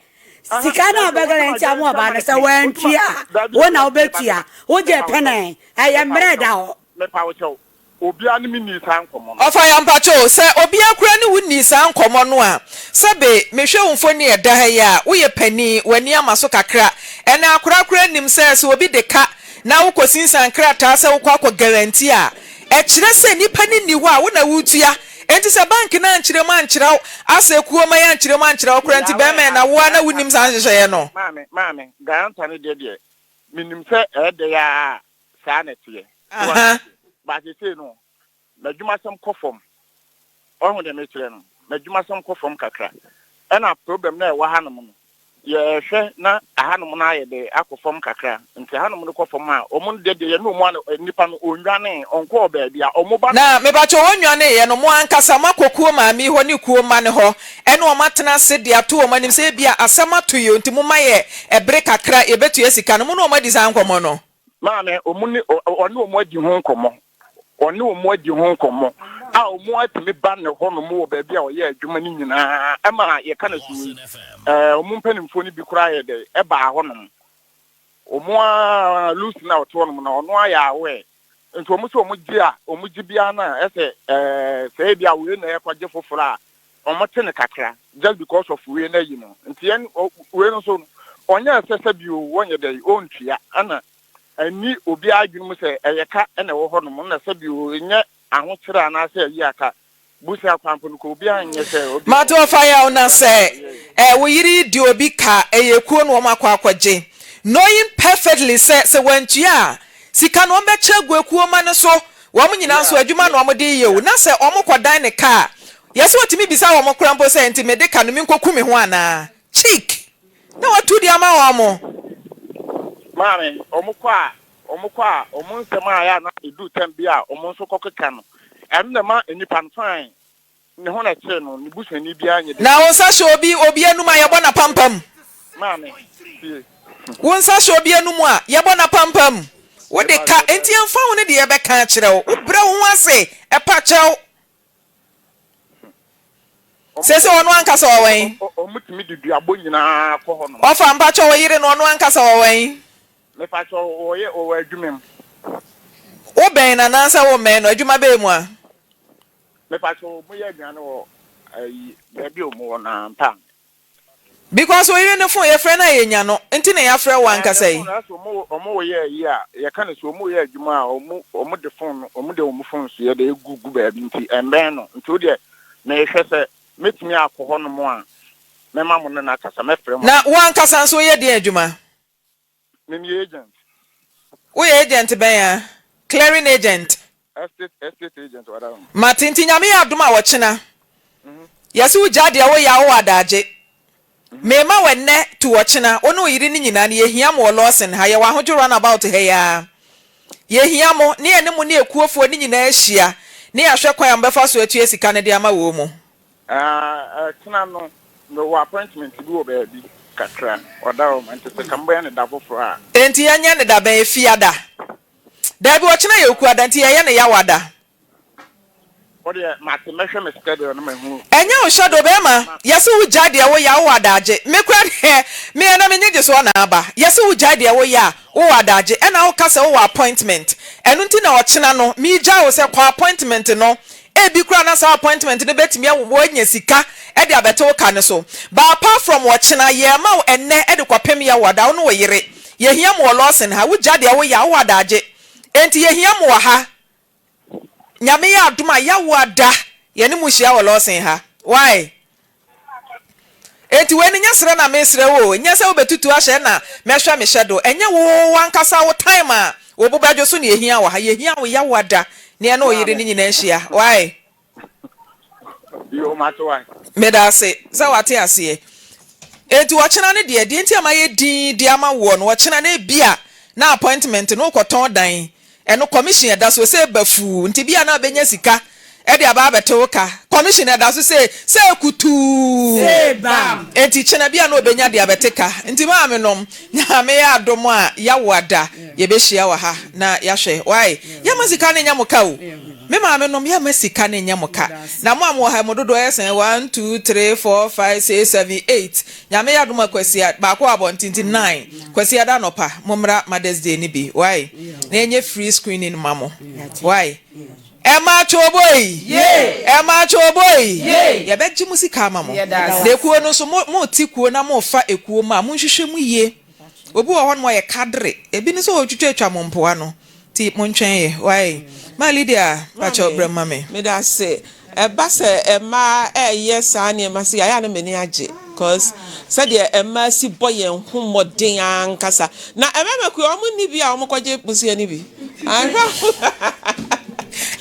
sika no a wobɛ guarantee ama ɔbaa no sɛ wantua a, wo na wobɛtua. Wogye pene. Ɛyɛ mmerɛ da hɔ. Mepa wo kyɛw. Obiara ne me nnii saa nkɔmmɔ no. Ɔfa ya mpakyɛ o, sɛ obiara koraa ne wo nnii saa nkɔmmɔ no a, sɛbe mehwɛ wo mfoni a ɛda ha yi a, woyɛ panin, w'ani ama so kakra. Ɛnɛ akwadaa koraa nnim sɛ sɛ obi de ka na wokɔsinsan krataa sɛ wokɔ akɔ guarantee a, ɛkyerɛ sɛ nipa no nni hɔ a, wo na woretua. Enti sɛ bank no ankyerɛ mu ankyerɛ wo, asɛ kuo ma yɛankyerɛ mu ankyerɛ wo koraa nti Yawɛ bɛrima ɛna wo ara na wonnim saa nhyehyɛeɛ no. Maame, maame, guarantor no deɛ deɛ, menim sɛ ɛyɛ dɛn ara a, saa na ɛteɛ. So wate Aha. aseɛ? But seesei no, m'adwumasɛm kɔ fam. Wahu deɛ mekyerɛ no? M'adwumasɛm kɔ fam kakra. Ɛna problem no a ɛwɔ hanom no, yɛhwɛ na ahanom no ayɛ dɛ akɔ fam kakra. Nti hanom no kɔ fam a, wɔn deɛ deɛ yɛne wɔn ano, nnipa no, ɔnnwanee, ɔnkɔɔ baabi a, wɔn ba no. Na mepakyɛw wɔnnwaneeɛ no, mo ankasa moakɔ kuo maame yi hɔ ne kuo mma no hɔ ɛne wɔn atena ase de ato wɔn anim sɛ ebia asɛm ato yi o, nti momma yɛ ɛbere kakra yɛbɛtua sika no, mo ne wɔn adi saa nkɔmmɔ no? Maame, wɔn ne, ɔne wɔn adi ho nkɔmmɔ. Ɔne wɔn adi ho nkɔmmɔ a wɔn atumi ba ne hɔnom wɔ baabi a ɔyɛ adwuma no nyinaa ɛma yɛka no so yi. Ɛɛ wɔn mpanimfoɔ no bi koraa yɛ dɛ ɛbaa hɔnom. Wɔn a Lucy na ɔte hɔnom no ɔno ayɛ aware. Nti wɔn sɛ wɔn gye a wɔn gye biara no a ɛsɛ ɛɛ sɛ ebi a wei na ɛkɔgye foforɔ a wɔn te no kakra just because of wei na ayi no. Nti yɛn wei no nso no ɔnyɛ ɛsɛ sɛ bio wɔnyɛ dɛ ɔntua ɛna Ɛnni obiara adwene mu sɛ ɛyɛ ka na ɛwɔ hɔnom, na sɛbi o, ɛnyɛ ahokyerɛ anaasɛ ayi aka. Bosea koraa mpo no, ka obiara nyɛ sɛ ɔde Mate ɔfa yaw na ɔbra sɛ ɛyɛ. eh wo yere yi di obi ka ɛyɛ kuo na wɔn akɔ akɔgye knowing perfectly sɛ sɛ wantua a sika no wɔn bɛkyɛ agu akuo ma no so wɔn nyinaa nso Yeah, adwuma yeah, na wɔn de yɛ o yeah. na sɛ wɔn kɔ dan ne ka a yɛsɛ wɔtumi bisa wɔn koraa mpo sɛ nti mede ka no menkɔ ku me ho anaa cheek. Na watu de ama wɔn. Maame, wɔn kɔ a, wɔn kɔ a, wɔn nsɛm a ɛyɛ a na ɛduru tɛm bi a wɔn nso kɔkeka no, ɛno na ɛma nnipa no fine, ne ho na ɛkyere no, ne busuani biara nyɛ Na wo dɛ. nsa hyɛ obi obi anum a, yɛbɔ no apampam. Maame, tie. Wo nsa hyɛ obi anum a, yɛbɔ no apampam. Wode ka, Mepa kyɛw, enti ɛmfa ho ne deɛ yɛbɛka akyerɛ wo. Wobrɛ wo ho ase, ɛpa kyɛw. Seesei ɔno ankasa ɔwɔ he? Wɔtumi de duabɔ nyinaa kɔ hɔ nom. Ɔfa, mpakyɛw wo yere no ɔno ankasa ɔwɔ he? Mepakyɛw ɔyɛ ɔwɔ adwuma mu. Wo bɛn no anaasɛ wo mmɛn no? Adwuma bɛn mu a? Mepakyɛw ɔmo yɛ aduane wɔ ayi baabi a ɔmo wɔ no ara mpa. Because wo yere no phone yɛfrɛ no a yɛnya no nti na yɛafrɛ wo Ɛɛ ne ankasa yi. phone asɛ ɔmo ɔmo yɛ ayi a yɛka no sɛ ɔmo yɛ adwuma a ɔmo ɔmo de phone no ɔmo de ɔmo phone so yɛ de egu gu baabi nti ɛmbɛn no nti wo deɛ mehwɛ sɛ mɛtumi akɔ hɔ nom a mɛma mo ne no akasa mɛfrɛ mo Na ama wo ankasa nso woyɛ deɛn adwuma? Me meyɛ agent. Woyɛ agent bɛn a? Clearing agent. Estate estate agent wada ho. Mate nti Nyame yɛ adom a ɔkyena yɛse wo gyaa deɛ woyɛ a wowɔ adaagye Mema wo ɛnnɛ to ɔkyena wo ne wo yere no nyinaa no yɛhia mo wɔ Lawson ha yɛwɔ Ahodwo run about ha yi ara yɛhia mo ne yɛne mo ne akuofoɔ no nyinaa ahyia ne yɛahwɛ kwan a mobɛfa so atua sika no de ama wɔ mu. Ah, ɛkyena no, mewɔ appointment bi wɔ baabi kakra, ɔda hɔ ma, nti sɛ ka mobɛyɛ no da foforɔ a. Enti yɛnyɛ no da bɛn? Efiada? Daabi, ɔkyena yɛ Okuada, nti yɛyɛ no Yawada. Wo deɛ, mate, mɛhwɛ me schedule no mahu. Ɛnyɛ wo schedule, bɛɛma, yɛse wo gyae deɛ woyɛ a, wowɔ adagye. Me koraa deɛ, me ɛnɛ me nnyegyesoɔ na aba. Yɛse wo gyae deɛ woyɛ a, wowɔ adagye, ɛna woka sɛ wowɔ appointment. Ɛno nti na ɔkyena no, megyae wo sɛ kɔ appointment no, Ebi koraa na saa appointment no bɛtumi ama woanya sika de abɛte wo ka no so. But apart from ɔkyena, yɛrema wo ɛnnɛ de kɔpem Yawoada, wo ne wo yere. Yɛhia mo wɔ Lawson ha. Wogya deɛ woyɛ a, wowɔ adagye. Enti yɛhia mo wɔ ha. Nyame yɛ adom a, Yawoada, yɛne mo hyia wɔ Lawson ha. Wai? Enti wei no nyɛ srɛ na mesrɛ wo o, nyɛ sɛ wobɛtutu ahyɛ na mɛhwɛ me hyɛ do, ɛnyɛ wo w'ankasa wo time a wo bo bɛdwo so na yɛhia wɔ ha, yɛhia wo yawoada ne ɛne wo yere no nyinaa nhyia, wai? Yoo, mate wai. Meda ase sɛ wate aseɛ. Enti ɔkyena no deɛ, deɛ nti a mayɛ dinn de ama woɔ no, ɔkyena no ebia na appointment no wokɔtɔn dan Ɛno commission ɛda so sɛ ba fuu nti bia na abɛnya sika ɛde aba abɛte wo ka commission ɛda so sɛ sɛ kutuu nti kyena bia na ɔbɛnya de abɛte ka nti maame nom Nyame yɛ adom a yawo ada yɛbɛhyia wɔ ha na yɛahwɛ wai yɛma sika no nyɛ mo ka o me maame nom yɛma sika no nyɛ mo ka na mo a mo wɔ ha mo dodoɔ yɛ sɛn 1 2 3 4 5 6 7 8 Nyame yɛ adom a Kwasia baako wɔ abɔnten nti nine Kwasiada anɔpa mommra Mother's Day no bi wai na yɛnyɛ free screening ma mo wai. Ɛma Twooboi! Ɛma Twooboi! Yɛbɛgye mo sika ama mo. Na ekuo no nso, mo mote kuo na morefa ekuo mu a, monhwehwɛ mu yie. Obi wɔ hɔnom a ɔyɛ kadere. Ebi ne sɛ ɔretwitwatwa mo mpoa no. Nti montwɛn yɛ. Wai? Ma Lydia, pakyɛw brɛ ma me. Meda ase. Ɛba sɛ mmaa ɛɛyɛ saa nneɛma sei a, ɛyɛ a na m'ani agye cos sɛdeɛ mmaa si bɔ yɛn ho mmɔden ankasa. Na mmarima kuo wɔn nni bi a wɔn kɔgye bosea no bi. Anhwɛ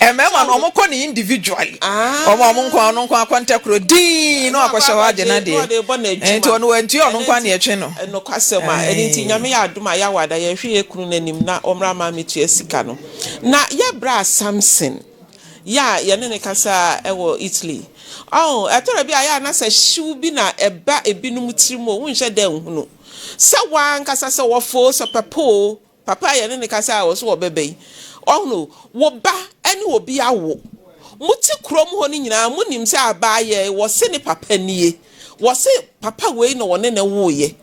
Mmarima no wɔn kɔ no individually. Wɔn a wɔn nko ɔno nko akɔntɛkoro dinn na wakɔhyɛ hɔ agye n'adeɛ. Nti ɔno wantua ɔno nko a na yɛtwe no. Nokwasɛm a ɛno nti Nyame yɛ adom a yɛawo ada yɛnhwɛ yɛn kunu no anim na ɔmmra mma metua sika no. Na yɛ bra Samson. Yɛ a yɛne no kasa wɔ Italy. Ɔho, ɛtɔ da bi a ɛyɛ a na sɛ hyew bi na ɛba ebinom tirim o, wonhyɛ da nhunu. Sɛ w'ankasa, sɛ wɔfa o, sɛ papa o, papa a yɛne no kasa a ɔse ɔbɛba yi, ɔhono, wo ba ne obi awo. Mote kurom hɔ no nyinaa monim sɛ abaayewa yi, wɔse ne papa nie, wɔse papa wei na ɔne no woeɛ.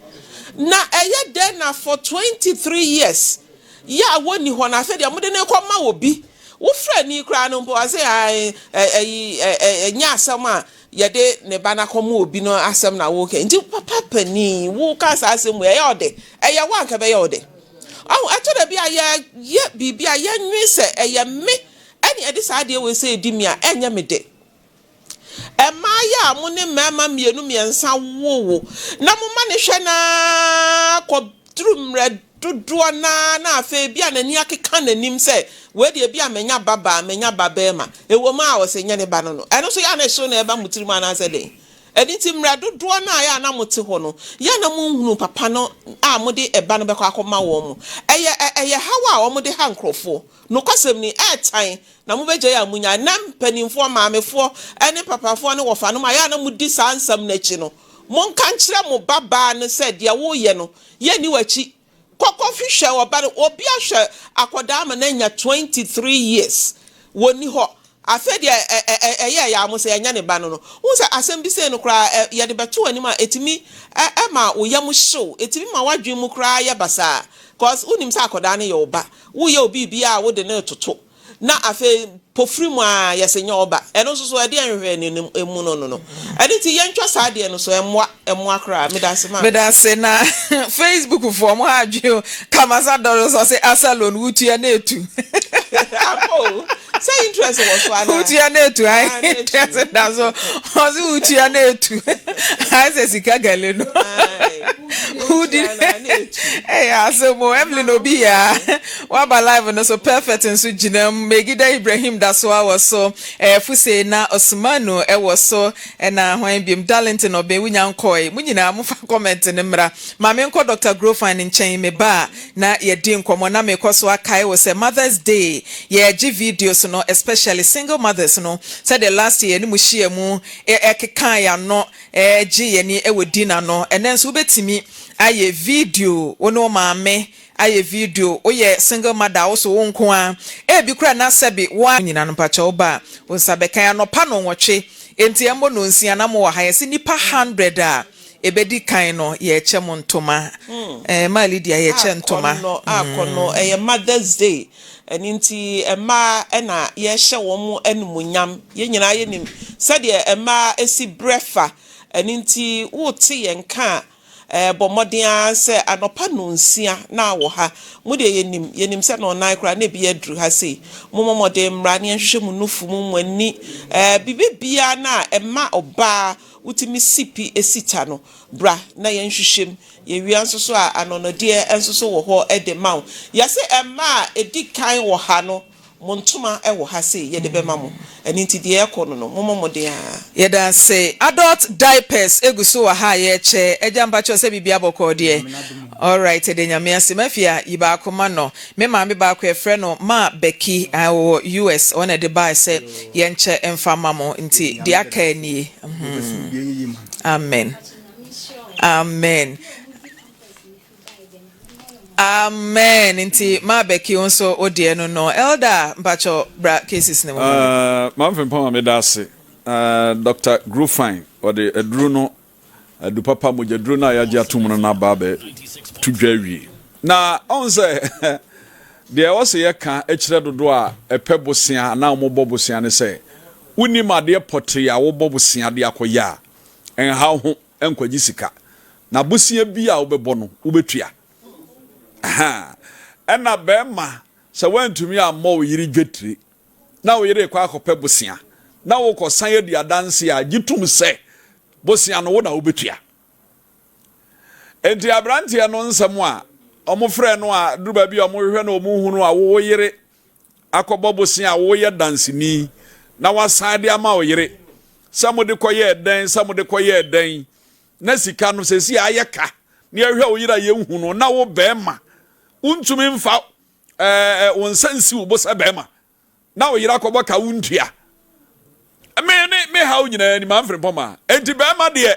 Na ɛyɛ dɛn na for 23 years, Yɛ a wɔnni hɔ no, afei deɛ mode no rekɔma obi. Wo frɛni koraa no mpo, ɔse ae, ɛyi, ɛnyɛ asɛm a yɛde ne ba no akɔma obi no asɛm na woreka. Nti papa panin, woka saa asɛm wei, ɛyɛ ɔdɛ? Ɛyɛ wo a anka ɛbɛyɛ wo dɛ? Ɔho, ɛtɔ da bi a yɛyɛ biribi a yɛnwen sɛ ɛyɛ me ɛne ɛde saa adeɛ wei sɛ ɛdi me a, ɛnyɛ me dɛ. Mmaayɛ a mo ne mmarima mmienu mmiɛnsa wowo na moma no hwɛ no ara kɔduru mmerɛ dodoɔ no ara na afei bi a n'ani akeka n'anim sɛ wei deɛ bi a manya ba baa, manya ba barima. Ɛwɔ mu a ɔsɛ nyɛ ne ba no no. Ɛno nso yɛ a na ɛhyew na ɛba mo tirim anaasɛ dɛn? Ɛno nti mmerɛ dodoɔ no a yɛ a na mote hɔ no, yɛ a na monhunu papa no a mode ɛba no bɛkɔ akɔma wɔn mo. Ɛyɛ ɛyɛ haw a wɔde ha nkurɔfoɔ. Nokwasɛm ni, ɛɛtan Na mobɛgyae a monyae. Nnɛ mpanimfoɔ, maamefoɔ ne papafoɔ ne wɔfanom a ɛyɛ a na modi saa nsɛm no akyi no, monka nkyerɛ mo babaa no sɛ, 'Deɛ woreyɛ no, yɛnni w'akyi. Kɔ kɔhwehwɛ ɔba no. Obi ahwɛ akwadaa ama no anya 23 years, wɔnni hɔ. Afei deɛ ɛ, ɛ, ɛ, ɛyɛ ɛyɛ a mo sɛ ɛnyɛ ne ba no no. Wohu sɛ asɛm bi sei no koraa, ɛ, yɛde bɛto w'anim a, ɛtumi ɛ, ɛma wo yam hye wo. Ɛtumi ma w'adwene mu koraa yɛ basaa. Cause wonim sɛ akwadaa no yɛ wo ba. Woyɛ wo biribiara a, wode no retoto. Na afei pofiri mu ara yɛse nyɛ ɔba. Ɛno nso so ɛdeɛn nhwehwɛ ne no emu no no no. Ɛno nti yɛntwa saa adeɛ no so ɛmmoa ɛmmoa koraa. Medase maame. Medase na Facebook foɔ mo ha adwene o Kamasa Doris ɔse asa loan wotua na etu. Ampa o sɛ interest wɔ so anaa. Wotua na etu ae interest da so ɔse wotua na etu ayɛ sɛ sika gale no. Wodi ɛyɛ asɛm o Evelyn obi yaa waba live no so perfect nso gyina mu Megida Ibrahim da so wɔ so ɛɛ Fuse na Osmanu ɛwɔ so ɛna hwan biom Darlington ɔbɛn wunya nkɔe mo nyinaa mo fa comment no mmra ma me nkɔ Dr. Grofine nkyɛn me ba a na yɛdi nkɔmmɔ na mekɔ so akae wo sɛ Mother's Day yɛgye videos no especially single mothers no sɛdeɛ last year yɛne mo hyia mu ɛkeka yɛn ano Gye yɛn ani wɔ dinner no. Ɛnɛ nso wobɛtumi ayɛ video wo ne wo maame ayɛ video woyɛ single mother a wo so wo nko ara ebi koraa na sɛbe wo a nyina no mpakyɛ wo ba a wo nsa bɛka anɔpa nɔnwɔtwe enti ɛmmɔ nɔnsia na mo wɔ ha yɛse nnipa hundred a ɛbɛdi kan no yɛkyɛ mo ntoma ɛɛ maa Lydia yɛkyɛ ntoma. Akɔnnɔ akɔnnɔ ɛyɛ mother's day Ɛno nti mmaa na yɛhyɛ wɔn animuonyam. Yɛn nyinaa yɛnim sɛdeɛ mmaa si brɛ fa. Ɛno nti wote yɛn nka a, bɔ mmɔden ara sɛ anɔpa nnɔnsia na wɔ ha. Mo deɛ yɛnim, yɛnim sɛ nnɔnnan koraa na ebi aduru ha sei. Mommɔ mmɔden mmra na yɛnhwehwɛ mo nufu mu, mo ani, biribiara no a ɛma ɔbaa wotumi si pi si ta no, bra na yɛnhwehwɛ mu. Yɛwia nso so a, anɔnɔdeɛ nso so wɔ hɔ de ma wo. Yɛse mmaa a ɛdi kan wɔ ha no, mo ntoma wɔ ha sei, yɛde bɛma mo. Ɛno nti deɛ ɛrekɔ no no, mommɔ mmɔden ara. Yɛda ase. Adult diapers egu so wɔ ha a yɛrekyɛ. Agya mpakyɛw sɛ biribiara bɔkɔɔ deɛ? Alright yɛda Nyame ase. Mafia yi baako ma no. Me maame baako yɛfrɛ no Ma Becky, ae ɔwɔ US, ɔno na ɛde bae sɛ yɛnkyɛ mfa mma mo. Nti deɛ aka nie. Amen. Amen. Amen. Nti maa Becky wo nso wo deɛ no no. Elder mpakyɛ bra cases ne mu. Uh, Mamfe Mpama meda ase. Uh, Dr. Grofine ɔde aduro no adu papa mogyaduro no a yɛagye atom no n'aba abɛ to dwa awie. Na ɔn sɛ Deɛ ɛwɔ sɛ yɛka kyerɛ dodoɔ a ɛpɛ bosea anaa wɔbɔ bosea ne sɛ, wonnim adeɛ pɔtee a wobɔ bosea de akɔyɛ a, nha wo ho nkɔgye sika. Na bosea bi a wobɛbɔ no, wobɛtua. Ahaa. Ɛna barima, sɛ woantumi ammɔ wo yere dwetire, na wo yere rekɔ akɔpɛ bosea, na wokɔsan adi adanseɛ a, gye tom sɛ bosea no wo na wobɛtua. Enti aberanteɛ no nsɛm a wɔfrɛ no a duru baabi a wɔhwehwɛ no wɔn hunu a wo yere akɔbɔ bosea a woyɛ danseni na wasan de ama wo yere sɛ mode kɔyɛɛ dɛn sɛ mode kɔyɛɛ dɛn na sika no sɛsi ayɛ ka na yɛhwɛ wo yere a yɛnhu no na wo bɛrima wontumi mfa ɛɛ wo nsa nsi wo bo sɛ bɛrima na wo yere akɔbɔ ka wontua. Me ne me haw nyinaa ni mamfere mpɔma. Enti bɛrima deɛ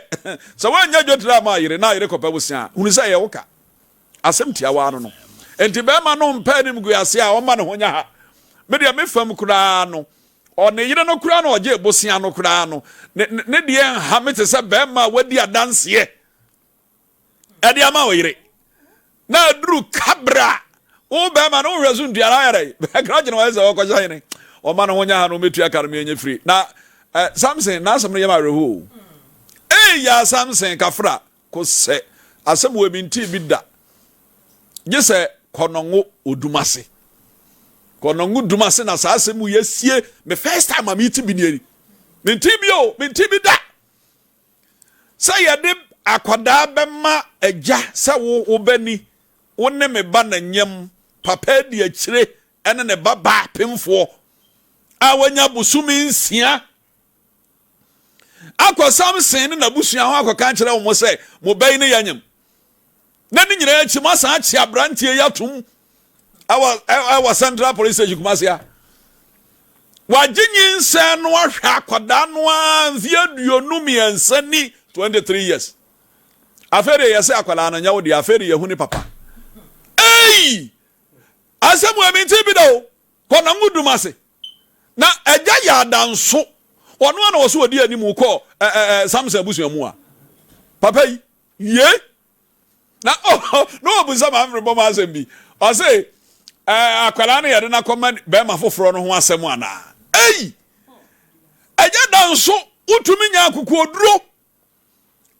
sɛ woannya dwetire ama yere na yere kɔpɛ bosea a, hunu sɛ ɛyɛ wo ka. Asɛm tiawa ano no. Enti bɛrima no mpɛ animguase a ɔmma ne ho nyɛ ha. Me deɛ me fam koraa no, ɔne yere no koraa na ɔgye bosea no koraa no, ne ne deɛ nha me te sɛ bɛrima a wadi adanseɛ. ɛde ama wo yere na aduru kabra wo bɛrima no wohwɛ so ntua no ayɛ dɛ kra gyina wɔyɛ sɛ wɔkɔhyɛ hene ɔma no ho nya ha no ɔmɛtua ka no meɛnyɛ firi na eh, Samson n'asɛm no yɛ ma awerɛho o ei ya Samson kafra ko sɛ asɛm wɔ mi ntii bi da gye sɛ kɔnɔngo odumase kɔnɔngo dumase na saa asɛm yɛ sie me first time a mete bi nie mente bi o mente bi da Sɛ yɛde akwadaa bɛma agya sɛ wo wo ba ni, wo ne me ba na nyam, papa adi akyire ne ne ba baa pemfoɔ a wanya bosome nsia akɔ Samson ne n'abusua ho akɔka akyerɛ wɔn sɛ mo ba yi ne yɛanyam. Na ne nyinaa akyi moasan akye aberanteɛ yi atom ɛwɔ ɛwɔ Central Police Station Kumasi a. Wagye nyinsɛn no ahwɛ akwadaa no ara mfeɛ 23 ni 23 years. Afei de yɛsɛ akwadaa no nyɛ wo deɛ afei de yɛhu ne papa. Ei! Asɛm wɔ mi nti bi da o. Kɔ na ngo dum ase. Na agya yɛ adanso. Ɔno a na wɔso ɔdi anim kɔ ɛɛ Samson abusua mu a. Papa yi, ye na oh, na ɔbu sɛ maame rebɔ ma asɛm bi. Ɔse ɛɛ akwadaa no yɛde no akɔma bɛrima foforɔ no ho asɛm anaa? Ei! Agya danso wotumi nya akokoɔduro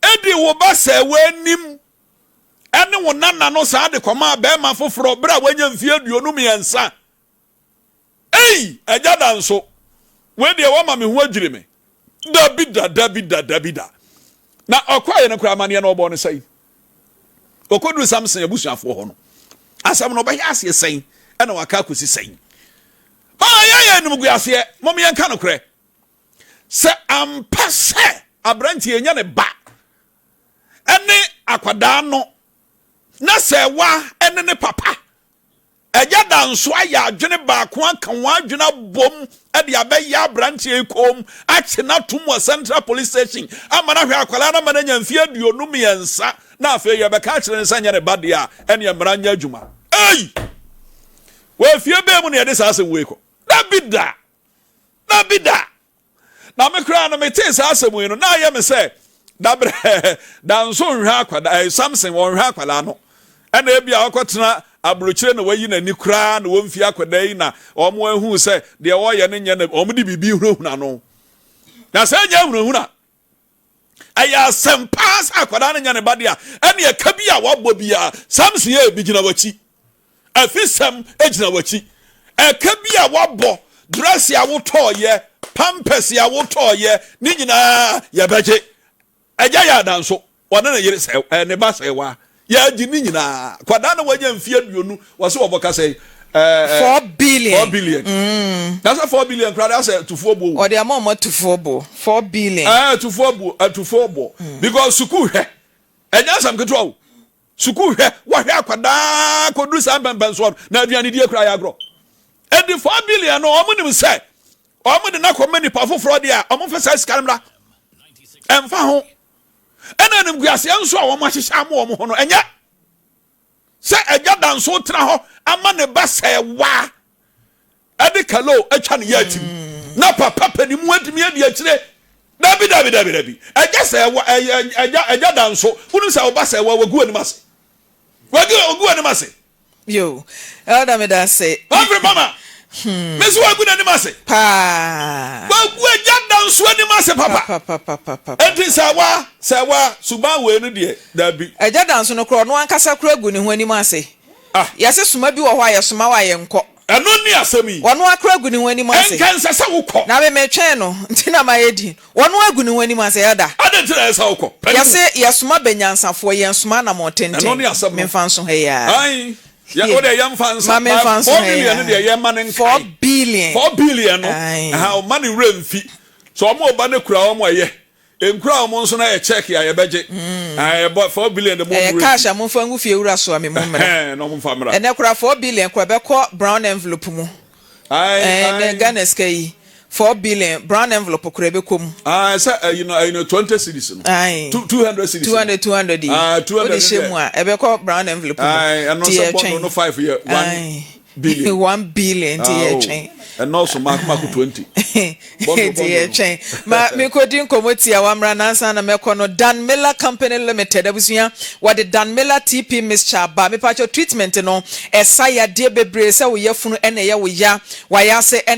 edi wo ba sɛ w'anim ɛne wo nana no saa de kɔmaa bɛrima foforɔ berɛ a wanya mfeɛ 23. Ei! Agya Danso, wei deɛ woama me ho adwiri me. Dabi da, dabi da, dabi da. Na ɔkɔeɛ no koraa amanneɛ no ɔbɔɔ no sɛn? Ɔkɔduru Samson abusuafoɔ hɔ no, asɛm no ɔbɛhwɛ aseɛ sɛn ɛna waka akɔsi sɛn? Maa yɛyɛ animguaseɛ, mom yɛnka nokorɛ. Sɛ ampa sɛ aberanteɛ nya ne ba ɛne akwadaa no na sɛ wa ɛne ne papa Agya da nso ayɛ adwene baako aka wɔn adwene abom de abɛyɛ aberanteɛ yi koom akye no atom wɔ Central Police Station ama no ahwɛ akwadaa no ama no anya mfeɛ 23 na afei yɛbɛka akyerɛ no sɛ nyɛ ne ba deɛ a ɛneɛ mmara nyɛ adwuma. Ei! Wɔ efie bɛn mu na yɛde saa asɛm wei kɔ? Dabi da! Dabi da! Na me koraa no metee saa asɛm yi no na ayɛ me sɛ dabrɛ danso nhwɛ akwadaa eh, Samson wɔnhwɛ akwadaa no ɛna ebi a ɔkɔtena aburokyire na wayi n'ani koraa na wɔmfi akwadaa yi na wɔn ahu sɛ deɛ wɔyɛ no nyɛ na wɔn de biribi hunahuna no na sɛ nyɛ hunahuna ɛyɛ asɛm paa sɛ akwadaa no nyɛ ne ba deɛ a ɛne ɛka bi a wabɔ biara Samson yɛ ebi gyina w'akyi afisɛm gyina w'akyi ɛka bi a wabɔ dress a wotɔɔyɛ pampers a wotɔɔyɛ ne nyinaa yɛbɛgye ɛgya yɛ adanso Ɔne ne yere sɛ ɛɛ ne ba sɛ wa yɛagye ne nyinaa. Kwadaa na wanya mfeɛ 20 wɔse wɔbɔ ka sɛ ɛɛ 4 billion. 4 billion. Na sɛ 4 billion koraa de asɛ tufoɔ buo. Ɔde ama ɔmo atufoɔ bo 4 billion. Ɛɛ tufoɔ buo atufoɔ boɔ because sukuu hwɛ ɛnyɛ asɛm ketewa o sukuu hwɛ wɔhwɛ akwadaa kɔduru saa mpɛmpɛnsoɔ no na aduane die koraa yɛ agorɔ. Ɛdi 4 billion no wɔn nim sɛ wɔn de no akɔma nipa foforɔ deɛ a wɔn mfa saa sika no mmra ɛmfa ho. Ɛna animguaseɛ nso a wɔn ahyehyɛ ama wɔn ho no, ɛnyɛ sɛ agya da nso tena hɔ ama ne ba sɛ waa ɛde kalo atwa ne yɛ atim mm. na papa panin mu atumi adi akyire. Dabi dabi dabi dabi, agya sɛ ɛwa ɛyɛ agya agya da nso wonim sɛ ɔba sɛ ɛwa wagu anim ase wagu anim ase. Yo, Elder meda ase. Humphrey mama. Me so wagu n'anim ase. Paa. Wagu agya danso anim ase papa. Papapapapa. Enti sɛ wa sɛ wa suban wei no deɛ dabi. Agya danso no koraa ɔno ankasa koraa gu ne ho anim ase. Ah. Yɛse soma bi wɔ hɔ a yɛsoma wo a yɛnkɔ. Ɛno ne asɛm yi. Ɔno ara koraa gu ne ho anim ase. Ɛnka ɛnsɛ sɛ wokɔ. Na me metwɛn no nti na mayɛ din. Ɔno ara gu ne ho anim ase, Elder. Adɛn nti na ɛsɛ sɛ wokɔ? Panin. Yɛse yɛsoma bɛ nyansafoɔ, yɛnsoma anamɔn tenten. Ɛno ne asɛm no. Memfa nso ha yi ara. Ae. Yɛ, wo deɛ yɛmfa nsa. Ma memfa nso 4 ha yi million no ara. deɛ yɛmma no nkae. 4 billion. 4 billion no. Ae. Aha, ɔma ne werɛ mfi. Sɛ wɔn ɔba no kura wɔn a ɛyɛ. Nkura wɔn nso na yɛ check a yɛbɛgye. Ae, ɛbɔ 4 billion de mo Ɛyɛ werɛ cash mfi. a momfa ngu fie wura so a me mu mmra. Ɛhɛn, na wɔmfa mmra. Ɛnɛ koraa 4 billion koraa ɛbɛkɔ brown envelope mu. Ae, Ɛɛ, ae. Ghana sika yi, 4 billion brown envelope koraa ɛbɛkɔ mu. Ae, sɛ ɛyi no, ɛyi no 20 cedis no. Ae. 200 cedis. 200, 200 yi. Ae, 200 Wode hyɛ mu a, ɛbɛkɔ brown envelope mu. Ae, ɛno Nti sɛ yɛtwɛn. bɔndɔ no five yɛ one Ae. billion. 1 billion nti Ah, oh. yɛtwɛn. Ɛnɔɔso mako mako 20. Bɔndɔ Nti bɔndɔ no. Yɛtwɛn ma mekɔdi nkɔmmɔ tia wamra nansa na mɛkɔ no. Dan Miller Company Limited abusua, wɔde Dan Miller TP mixture aba. Mepakyɛ, treatment no ɛsa yadeɛ bebree sɛ woyɛ funu ɛna ɛyɛ wo ya wayɛ ase ɛna